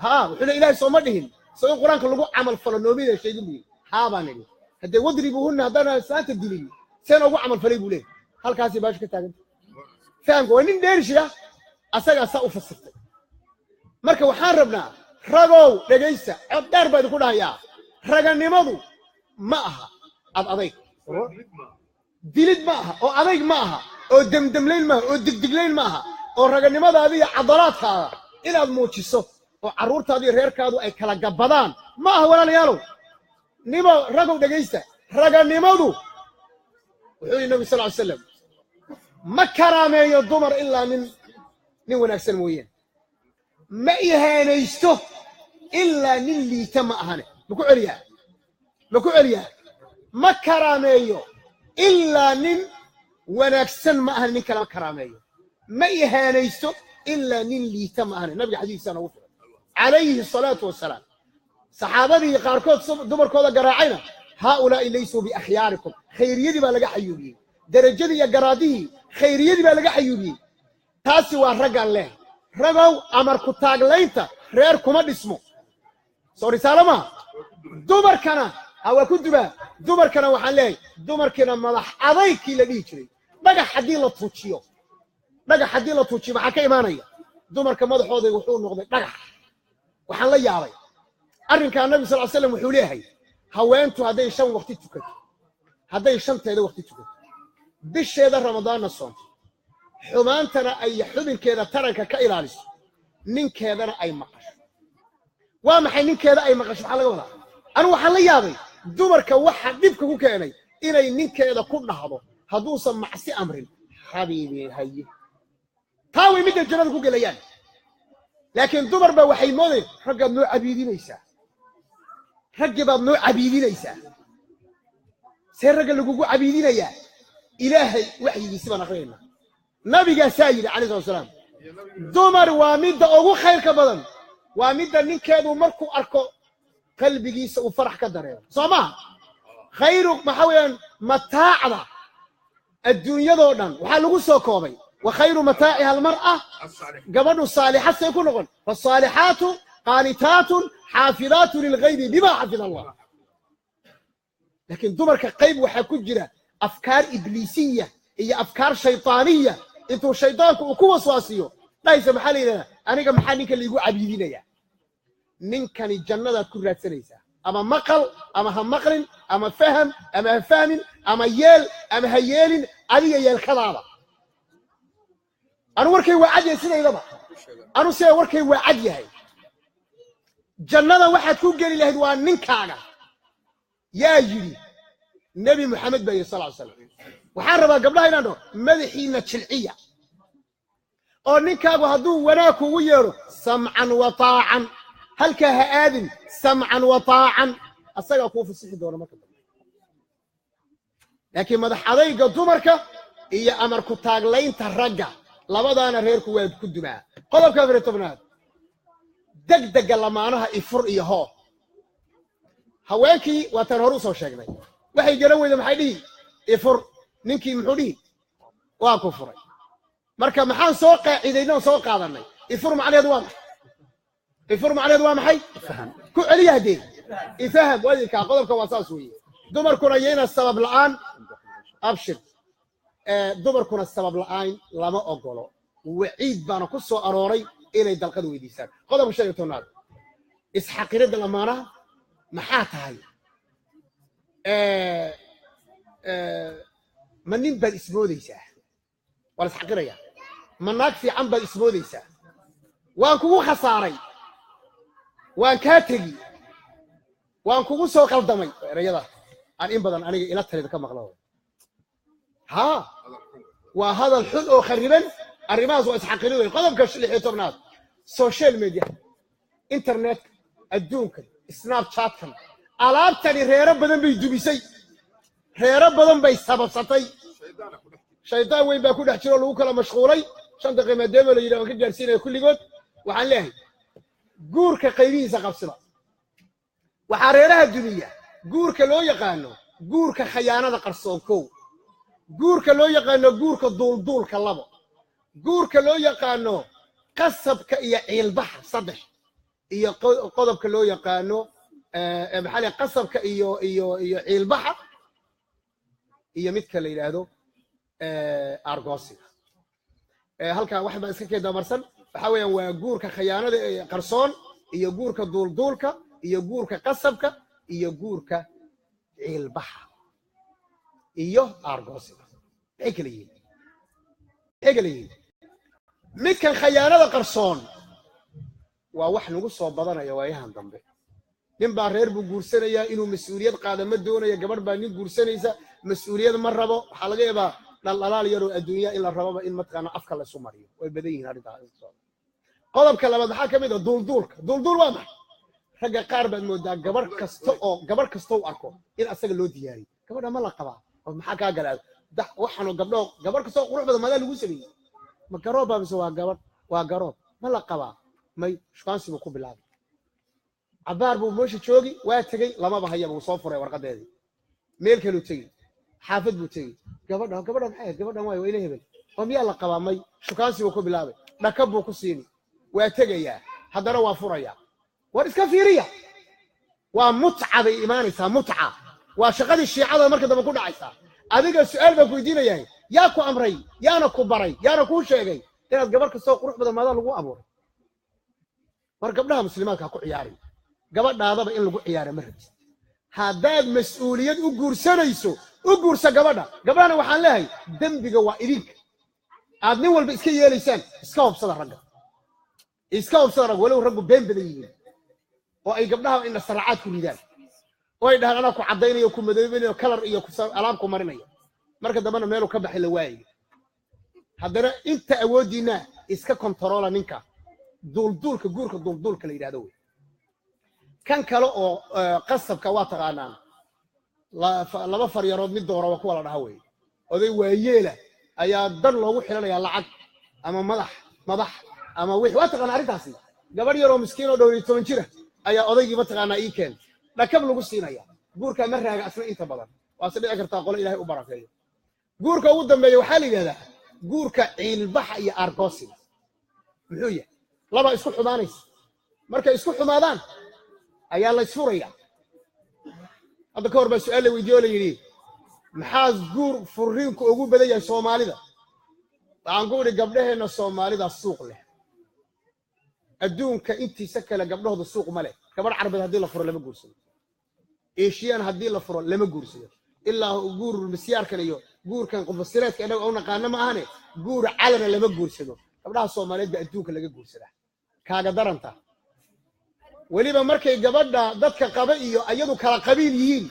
[SPEAKER 2] Ha wuxuu le Ilaahay sooma dhihin so in Qur-aanka lagu camal falo noomida sheegin buu yidhi. Haa baan idhi, haddee wadribuuhunna haddaan islaanta dilin seen ugu camal falay buu leeyahy. Halkaasay baashu ka taaganta. Fahamka waa nin dheerishiya asagaa saa u fasirtay. Marka waxaan rabnaa, ragow dhegaysta, cod dheer baa idinku dhahayaa, raganimadu ma aha ad adayg, dilid ma aha, oo adayg ma aha, oo demdemlayn maaha, oo digdiglayn ma aha, oo raganimadaada iyo cadalaadkaada inaad muujiso oo carruurtaada iyo reerkaadu ay kala gabbadaan ma aha. Walaalayaalow, nimo ragow dhegaysta, raganimadu wuxuu yidhi Nabi sal ly slam, ma karaameeyo dumar ilaa nin wanaagsan mooyeen, ma ihaanaysto ilaa nin liita ma ahane. Ma ku celiyaa? Ma ku celiyaa? Ma karaameeyo ilaa nin wanaagsan ma ahane, nin kalama karaameeyo, ma ihaanaysto ilaa nin liita ma ahane. Nabiga xadiiskiisa noogu filan calayhi asalaatu wasalaam. Saxaabadii qaarkood dumarkooda garaacayna, haaulaa'i laysuu biakhyaarikum, khayriyadii baa laga xayuubiyey, derajadii iyo garaadihii khayriyadii baa laga xayuubiyey. Taasi waa raggan leh. Ragow, amar ku taaglaynta reer kuma dhismo, soo risaalo maaha. Dumarkana ha waa ku dubaa. Dumarkana waxaan leeyahay, dumarkiina madax adaygkii la dhihi jiray, dhagax haddii la tuujiyo, dhagax haddii la tuujiyo maxaa ka imaanaya? Dumarka madaxooda wuxuu noqday dhagax. Waxaan la yaabay arrinkaa. Nabi sal slam wuxuu leeyahay, haweentu hadday 5 waqti tukato, hadday shanteeda waqti tukato, bisheeda Ramadaanna soonto, xumaantana ay xubinkeeda taranka ka ilaaliso, ninkeedana ay maqasho. Waa maxay ninkeeda ay maqasho? Maxaa laga wadaa? Anigu waxaan la yaabay dumarka waxa dhibka ku keenay inay ninkeeda ku dhahdo hadduusan macsi amrin, xabiibi haye. Taa way midday jannada ku gelayaan. Laakiin dumar ba waxay moodayn raggaad noo cabiidinaysaa, raggii baad noo cabiidinaysaa. See ragga lagugu cabiidinayaa? Ilaahay waxyigiisi baan aqrinaynaa. Nabigaasaa yidhi calayhi salatu wasalaam, dumar waa midda ugu khayrka badan waa midda ninkeedu markuu arko qalbigiisa uu farax ka dareemo, soo maha? Khayru maxaa weeyaan mataacda adduunyadoo dhan waxaa lagu soo koobay wa khayru mataaciha almar'a, gabadhu saalixad say ku noqon, fasaalixaatu qaanitaatun xaafidaatu lilghaybi bima xafida Allah. Laakiin dumarka qayb waxaa ku jira afkaar ibliisiya iyo afkaar shaytaaniya, intuu shaydaanku uu ku waswaasiyo dhahaysa, maxaa la yidhahdaa, aniga maxaa ninka laigu cabiidinayaa? Ninkani jannadaad ku raadsanaysaa, ama maqal ama ha maqlin, ama faham ama ha fahmin, ama yeel ama ha yeelin, adiga yeelkadaada. Anu warkay waa cad yahay sidaydaba, anu sida warkay waa cad yahay. Jannada waxaad ku geli lahayd waa ninkaaga. Yaa yidhi? Nebi Moxamed baa yidhi sal ly slam. Waxaan rabaa gabdhaha inaan dhaho, madaxiinna jilciya, oo ninkaagu hadduu wanaag kugu yeedho, samcan wa taacan, halkaa ha aadin, samcan wa taacan, asagaa kuu fasixi doona marka dambe. Laakiin madax adayga dumarka iyo amar ku taaglaynta ragga, labadaana reerku waa ku dumaa. Qodobka 14aad, degdega lamaanaha ifur iyo hoo. Haweenkii waataan hore u soo sheegnay, waxay garan weyda maxay dhihi ifur, ninkii muxuu dhihi waa ku furay. Marka maxaan soo qaacidaynay oon soo qaadanay? Ifur macnaheedu waa maxay? Ifur macnaheedu waa maxay? Ku celiya haddee, ifaham wadinkaa. Qodobka waa saas weeye. Dumarkuna yayna sabab la'aan abshir, dumarkuna sabab la'aan lama ogolo, waciid baana ku soo arooray inay dalqada weydiisaan. Qodobka 15aad, isxaqiridda lamaanaha Maxaa tahay? Ma nin baad ismoodaysaa? Waa la isxaqirayaa. Ma naag fiican baad ismoodaysaa? Waan kugu khasaaray, waan kaa tegi, waan kugu soo qaldamay. Erayada aan in badan aniga ila talida ka maqlo. Haa, waa hadal xun oo khariban. Arrimahaas waa isxaqirin wey. Qodobka 16aad, social media, internetka, adduunkan, Snapchatkan, alaabtani reero badan bay dubisay, reero badan bay sababsatay. Shaydaan weyn baa ku dhex jiro oo lagu kala mashquulay. 5 daqiiqa maadaama la yidhi, waan ka gaarsiinaya kulligood. Waxaan leeyahay, guurka qaybihiisa qabsida. Waxaa reeraha dumiya guurka loo yaqaano guurka khayaanada qarsoon kow, guurka loo yaqaano guurka duulduulka labo, guurka loo yaqaano qasabka iyo ciilbaxa saddex, iyo qodobka loo yaqaano, maxaa la, qasabka iyo ciilbaxa, iyo midka la yidhaahdo argoosiga. Halkaa wax baa iska kee damarsan. Waxaa weeyaan waa guurka khayaanada ee qarsoon, iyo guurka duulduulka, iyo guurka qasabka, iyo guurka ciilbaxa, iyo argoosiga. Maxay kala yihiin? Maxay kala yihiin? Midkan khayaanada qarsoon waa wax nagu soo badanaya waayahan dambe. Nin baa reer buu guursanayaa, inuu mas-uuliyad qaada ma doonaya. Gabadh baa nin guursanaysa, mas-uuliyad ma rabo. Waxaa laga yaabaa dhaldhalaal yaroo adduunya in la rababa in mataqaana afka laysu mariyo. Way badan yihiin arrintaas. Qodobka labaad maxaa ka mid ah? Duulduulka. Duulduul waa maxay? Ragga qaar baad moodaa gabadh kasta u arko in asaga loo diyaariyo. Gabadha ma la qabaa oo maxaa kaa galaa? Waxaanoo gabdho, gabadh kastoo qurux badan maadaa lagu sameeyey? Ma garoob baa mise waa gabadh? Waa garoob. Ma la qabaa? May. Shukaansi buu ku bilaabay, cabaar buu meesha joogi, waa tegey, lamaba hayaba, wuu soo furay warqadeedii, meel kaluu tegey, xaafad buu tegey. Gabadha maxay ahayd? Gabadhan waay, waa ila hebel oo miyaa la qabaa? May. Shukaansi buu ku bilaabay, dhakab buu ku siini, waa tegayaa, haddana waa furayaa. War iska fiiriya, waa mutca bay imaanaysaa. Mutca waa shaqadii shiicada marka dambe ku dhacaysaa. Adiga su-aal baan ku weydiinayahay: yaa ku amray, yaana ku baray, yaana kuu sheegay inaad gabarh kastoo qurux badan maadaa lagu abuuray? War gabdhaha muslimaadka ha ku ciyaarin. Gabadhaadaba in lagu ciyaara ma rabtid. Haddaad mas-uuliyad u guursanayso, u guursa gabadha. Gabdhahana waxaan leeyahay, dembiga waa idinka aad nin walba iska yeelaysaan. Iska hobsada ragga, iska hobsada ragga. Walow raggu been badan yihiin oo ay gabdhaha indha saracaad ku ridaan oo ay dhahaan anaa ku caddaynayo, ku madoobinayo, kalar iyo alaab ku marinayo, marka dambena meeluu ka baxay la waayayo. Haddana inta awooddiinna iska kontaroola ninka. Duulduulka, guurka duulduulka la yidhahdo wey. Kan kale oo qasabka waa taqaanaan. Laba faryarood mid doora waa kuwa la dhaha wey. Oday waayeela ayaa dan loogu xilanayaa lacag ama madax madax ama wix, waa taqaanaa arrintaasi. Gabadh yaroo miskiin oo dhowr iyo toban jira ayaa odaygii mataqaanaa ii keen dhakab lagu siinaya. Guurkaa ma raaga asna inta badan, waase dhici kartaa qolo Ilaahay u barakeeyo. Guurka ugu dambeeya waxaa la yidhahdaa guurka ciilbaxa iyo argoosiga. Muxuu yahay? Laba isku xumaanaysa, markay isku xumaadaan ayaa la isfuraya. Hadda ka hor baa su-aal la weydiiye oo la yidhi, maxaa guur furiinku ugu badan yahay Soomaalida? Waxaan ku idhi, gabdhaheenna Soomaalida suuq leh. Adduunka intiisa kale gabdhahooda suuq ma leh. Gabadh Carbeed haddii la furo lama guursado, Eeshiyaan haddii la furo lama guursado, ilaa guur misyaarkan iyo guurkan qudbasireedka innaga u naqaano ma ahane, guur calana lama guursado. Gabdhaha Soomaaliyeed baa adduunka laga guursadaa. Kaaga daranta weliba markay gabadha dadka qaba iyo iyadu kala qabiil yihiin,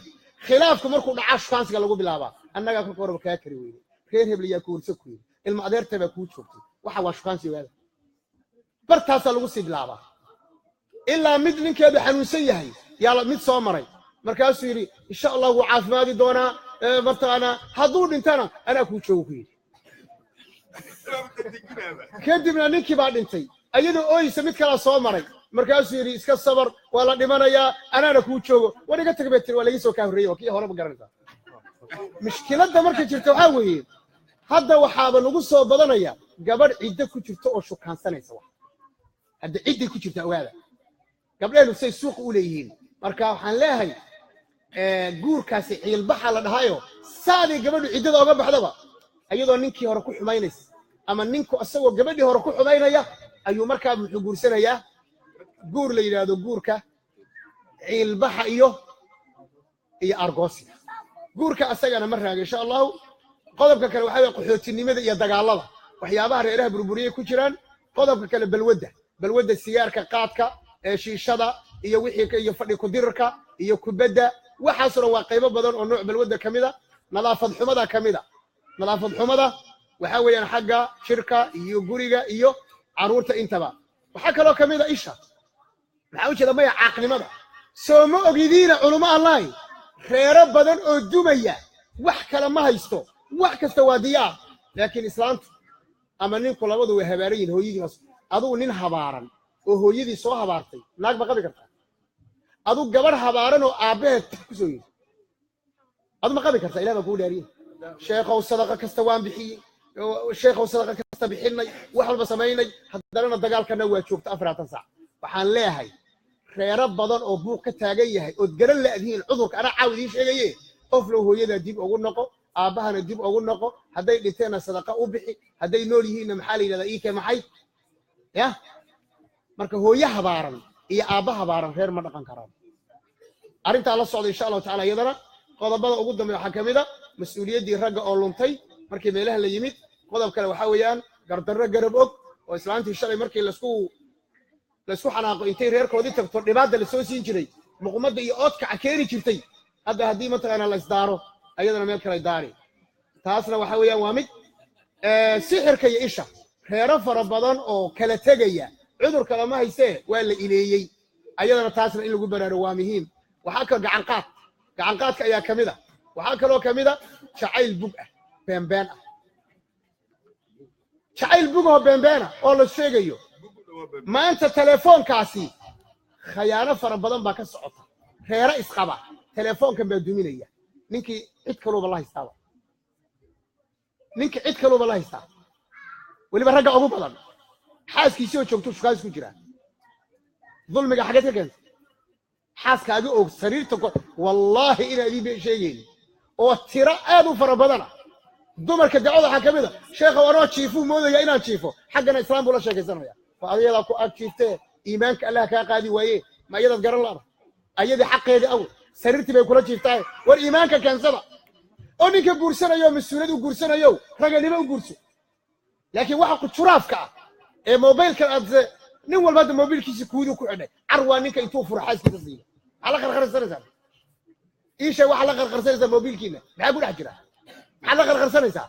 [SPEAKER 2] khilaafku markuu dhacaa shukaansiga lagu bilaabaa. Annagaa kolka horeba kaa kari weyne, reer hebel yaa ku warso ku yidhi, ilma adeerta baa kuu joogtay. Waxa waa shukaansi, ogaada, bartaasaa lagu sii bilaabaa. Ilaa mid ninkeedu xanuunsan yahay yaa mid soo maray, markaasuu yidhi, insha Allah wuu caafimaadi doonaa, mataqaanaa hadduu dhintana anaa kuu joogo ku yidhi. Kadibna ninkii baa dhintay ayadoo ooysa. Mid kalaa soo maray, markaasuu yidhi, iska sabar, waa la dhimanayaa, anaana kuu joogo. War iga tag bay tiri, waa laga soo kaa horreeyey, waa kii hore, ma garanaysaa? Mushkiladda marka jirta waxaa weeye, hadda waxaaba nagu soo badanaya gabadh ciddo ku jirta oo shukaansanaysa. Wax hadda cidday ku jirta, ogaada, gabdheenu say suuqa u leeyihiin. Marka waxaan leeyahay, guurkaasi ciilbaxa la dhahayo, saaday gabadhu ciddada oga baxdaba, iyadoo ninkii hore ku xumaynaysa ama ninku isagoo gabadhii hore ku xumaynaya, ayuu markaa muxuu guursanayaa guur la yidhaahdo guurka Ciilbaxa iyo argoosiga. Guurka asagana ma raaga, insha Allahu. Qodobka kale waxaa weeye qaxootinimada iyo dagaalada, waxyaabaha reeraha burburiyey ku jiraan. Qodobka kale balwadda sigaarka, qaadka, shiishada iyo wixii iyo fadhi kudirirka iyo kubadda, waxaasoo dhan waa qaybo badan oo nooc balwadda ka mid a. Nadaafad xumada ka mid a. Nadaafad xumada waxaa weeyaan xagga jirka iyo guriga iyo carruurta intaba. Waxaa kaloo ka mid a isha, maxaa u jeeda maya, caaqnimada. Soo ma ogidiina, culimo allahi, reero badan oo dumaya wax kale ma haysto, wax kasta waa diyaar, laakiin islaantu ama ninku labadu way habaaran yihin. Hooyadii bas, adugu nin habaaran oo hooyadii soo habaartay naag ma qabi kartaa? Adugu gabadh habaaran oo aabbaheed ku soo yidhi adu ma qabi kartaa? Ilah baa kugu dhaariyey. Sheekhow, sadaqa kasta waan bixiyey, sheekhow, sadaqa kasta bixinay, wax walba samaynay, haddanana dagaalkana waa joogta 24 saac. Waxaan leeyahay reero badan oo buuq ka taagan yahay ood garan la'dihiin cudurka anaa caaw idiin sheegaye. Qoflow, hooyadaa dib ugu noqo, aabbahana dib ugu noqo. Hadday dhinteenna sadaqa u bixi, hadday nool yihiinna maxaa la yidhahdaa iike maxay ya. Marka hooyo habaaran iyo aabba habaaran reer ma dhaqan karaan. Arrintaa la socda, insha Allahu tacala. Iyadana qodobada ugu dambeeya waxaa ka mid a mas-uuliyaddii ragga oo luntay markii meelaha la yimid. Qodob kale waxaa weeyaan gardarro garab og oo islaantii shalay markii laysku xanaaqo intay reerkoodii tagto dhibaata lasoo siin jiray, muqmadda iyo oodkaca keeni jirtay, hadda haddii mataqaanaa la isdaaro ayadana meel kale daari. Taasna waxa weeyaan waa mid sixirka iyo isha. Reero fara badan oo kala tegaya cudur kale ma haystee, waa la ileeyey. Ayadana taasna in lagu baraaro waa muhiim. Waxaa kaloo gacanqaad, gacanqaadka ayaa ka mid a. Waxaa kaloo ka mid a jacayl bug ah, beenbeen ah, jacayl bug oo beenbeena oo la sheegayo. Maanta telefoonkaasi khayaano fara badan baa ka socota. Reero isqaba telefoonkan baa duminaya. Ninkii cid kaluuba la haystaaba, ninkii cid kaluuba la haystaa, weliba ragga ugu badan xaaskiisii oo joogto shukaas ku jira. Dulmiga xageed ka keentay? Xaaskaaga og sariirta, wallaahi inaa idiin sheegayni oo tiro aad u fara badana. Dumarka dacwada waxaa ka mid a, sheekhow, anoo jiifuu moodaya inaan jiifo, xaggana islaam buu la sheekaysanaya. Waa adiyadaa ku ag jiiftee, iimaanka Allah kaa qaadi waaye, ma iyadaad garan la'da? Ayadii xaqeedii awr sariirtii bay kula jiiftahay. War iimaanka keensada oo ninka guursanayo mas-uuliyad u guursanayo, raganimo u guurso. Laakiin waxa qujuraafka ah ee mobaylkan aad nin walba hadda mobiilkiisa kuudu ku xidhay, car waa ninka intuu furo xaaskiisa siiyo. Maxaa la qarqarsanaysaa? Ii sheeg, waxaa la qarqarsanaysaa mobiilkiina maxaa ku dhex jira? Maxaad la qarqarsanaysaa?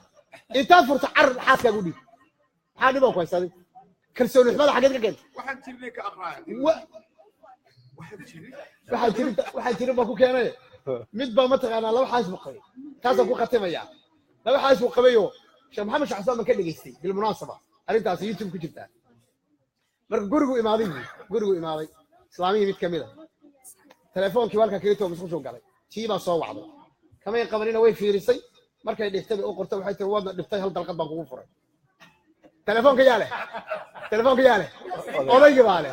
[SPEAKER 2] Intaad furto car xaaskaagu dhiib. Maxaa dhiboo ku haysaday? Kalsooni xumada xageed ka keentay?
[SPEAKER 3] Waxaan jirnay ka aqraaya. Waxaan jirin.
[SPEAKER 2] Waxaan jirin baa ku keenay. Mid baa mataqaanaa laba xaas buu qabay, taasaan ku khatimayaa. Laba xaas buu qabayoo Sheekh Maxamed Shaxsaan baan ka dhegaystay bilmunaasaba, arrintaas YouTube ku jirtaa. Marka gurigu imaaday buu gurigu imaaday islaamihii mid ka mid a telefoonkii halkaa kaga too musqushu galay. Tii baa soo wacday, kamay qabanina, way fiirisay. Markay dhigtay bay u qortay, waxay tiri, waadna dhibtay, hal dalqad baan kugu furay. Telefoonka yaa leh? Telefoonka yaa leh? Odaygii baa leh.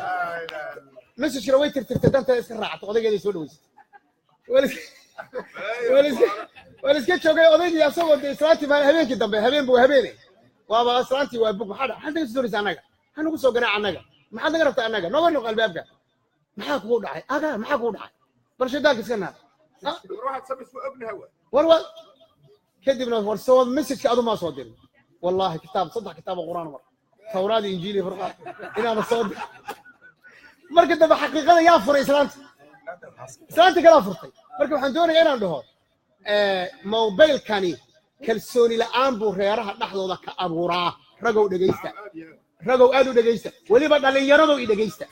[SPEAKER 2] Messagekina way tirtirtay, danteeda iska raacatay, odaygeeday soo dhaweysatay. Waa la iska joogay odaygii asagoo dee islaantii baa habeenkii dambe, habeen bu habeene waaba islaantii waa bug. Maxaa maxaad naga soo doonaysaa annaga? Ha nagu soo garaac annaga, maxaad naga rabtaa annaga? Nooga noq albaabka. Maxaa kugu dhacay aga? Maxaa kugu dhacay? Bal shaydaanka iska naar.
[SPEAKER 3] War waxaad samays waa ognahay waa.
[SPEAKER 2] War waa kadibna war soo messageka adu maa soo dirin. Wallahi kitaab, saddex kitaab oo Qur'aan mar, Tawraad, Injiil iyo Furqaan inaana soo dirin. Marka dambe xaqiiqada yaa furay? Islaanta, islaanta kalaa furtay. Marka waxaan doonayaa inaan dhaho mobilkani kalsooni la'aan buu reeraha dhexdooda ka abuuraa. Ragow dhegaysta.
[SPEAKER 3] Aad iyo aad.
[SPEAKER 2] Ragow aad u dhegaysta, weliba dhallinyaradow i dhegaysta,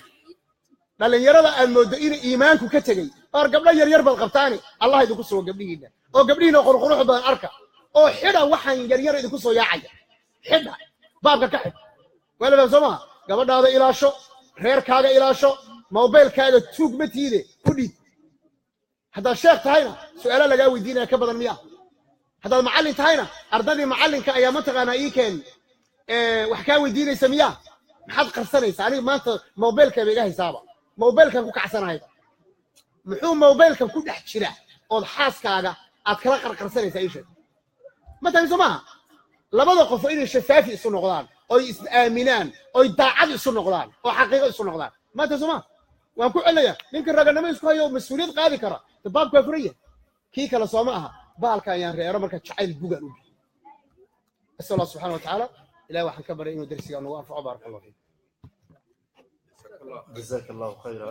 [SPEAKER 2] dhallinyarada aad mooddo inuu iimaanku ka tegey. Oor gabdho yaryar baad qabtaani, Allah idinku sugo gabdhihiinna oo gabdhihiina qurqurux badan arka oo xidha waxaan yaryar idinku soo yaacaya. Xidha baabka ka xidh, waa la faham soo maha? Gabadhaada ilaasho, reerkaaga ilaasho, mobilkaaga tuug ma tiide u dhiib. Haddaad sheekh tahayna su'aala lagaa weydiinaya ka badan miya? Haddaad macallin tahayna ardadii macallinka ayaa mataqaanaa ii keen wax kaa weydiinaysa miya? Maxaad qarsanaysaa? Aniga maanta mobilka ba iga haysaaba, mobilkan ku kacsanahayba. Muxuu mobilkan ku dhex jira ood xaaskaaga aad kala qarqarsanaysaa? Ii sheeg. Ma tahay soo maaha? Labada qof waa inay shafaafi isu noqdaan, oy is aaminaan, oy daacad isu noqdaan, oo xaqiiqo isu noqdaan. Ma tahay soo maaha? Waan ku celinayaa, ninka raganimo isku hayo oo mas-uuliyad qaadi kara, de baabku waa furan yahay. Kii kale sooma aha. Baalka ayaan reero marka jacayl bugaan u bixiyey. Asal Allah subxana wa tacaala, ilahi waxaan ka baryay inuu darsiga nagu anfaco. Baaraka Allah fiik.
[SPEAKER 1] Jazaak Allahu khayra.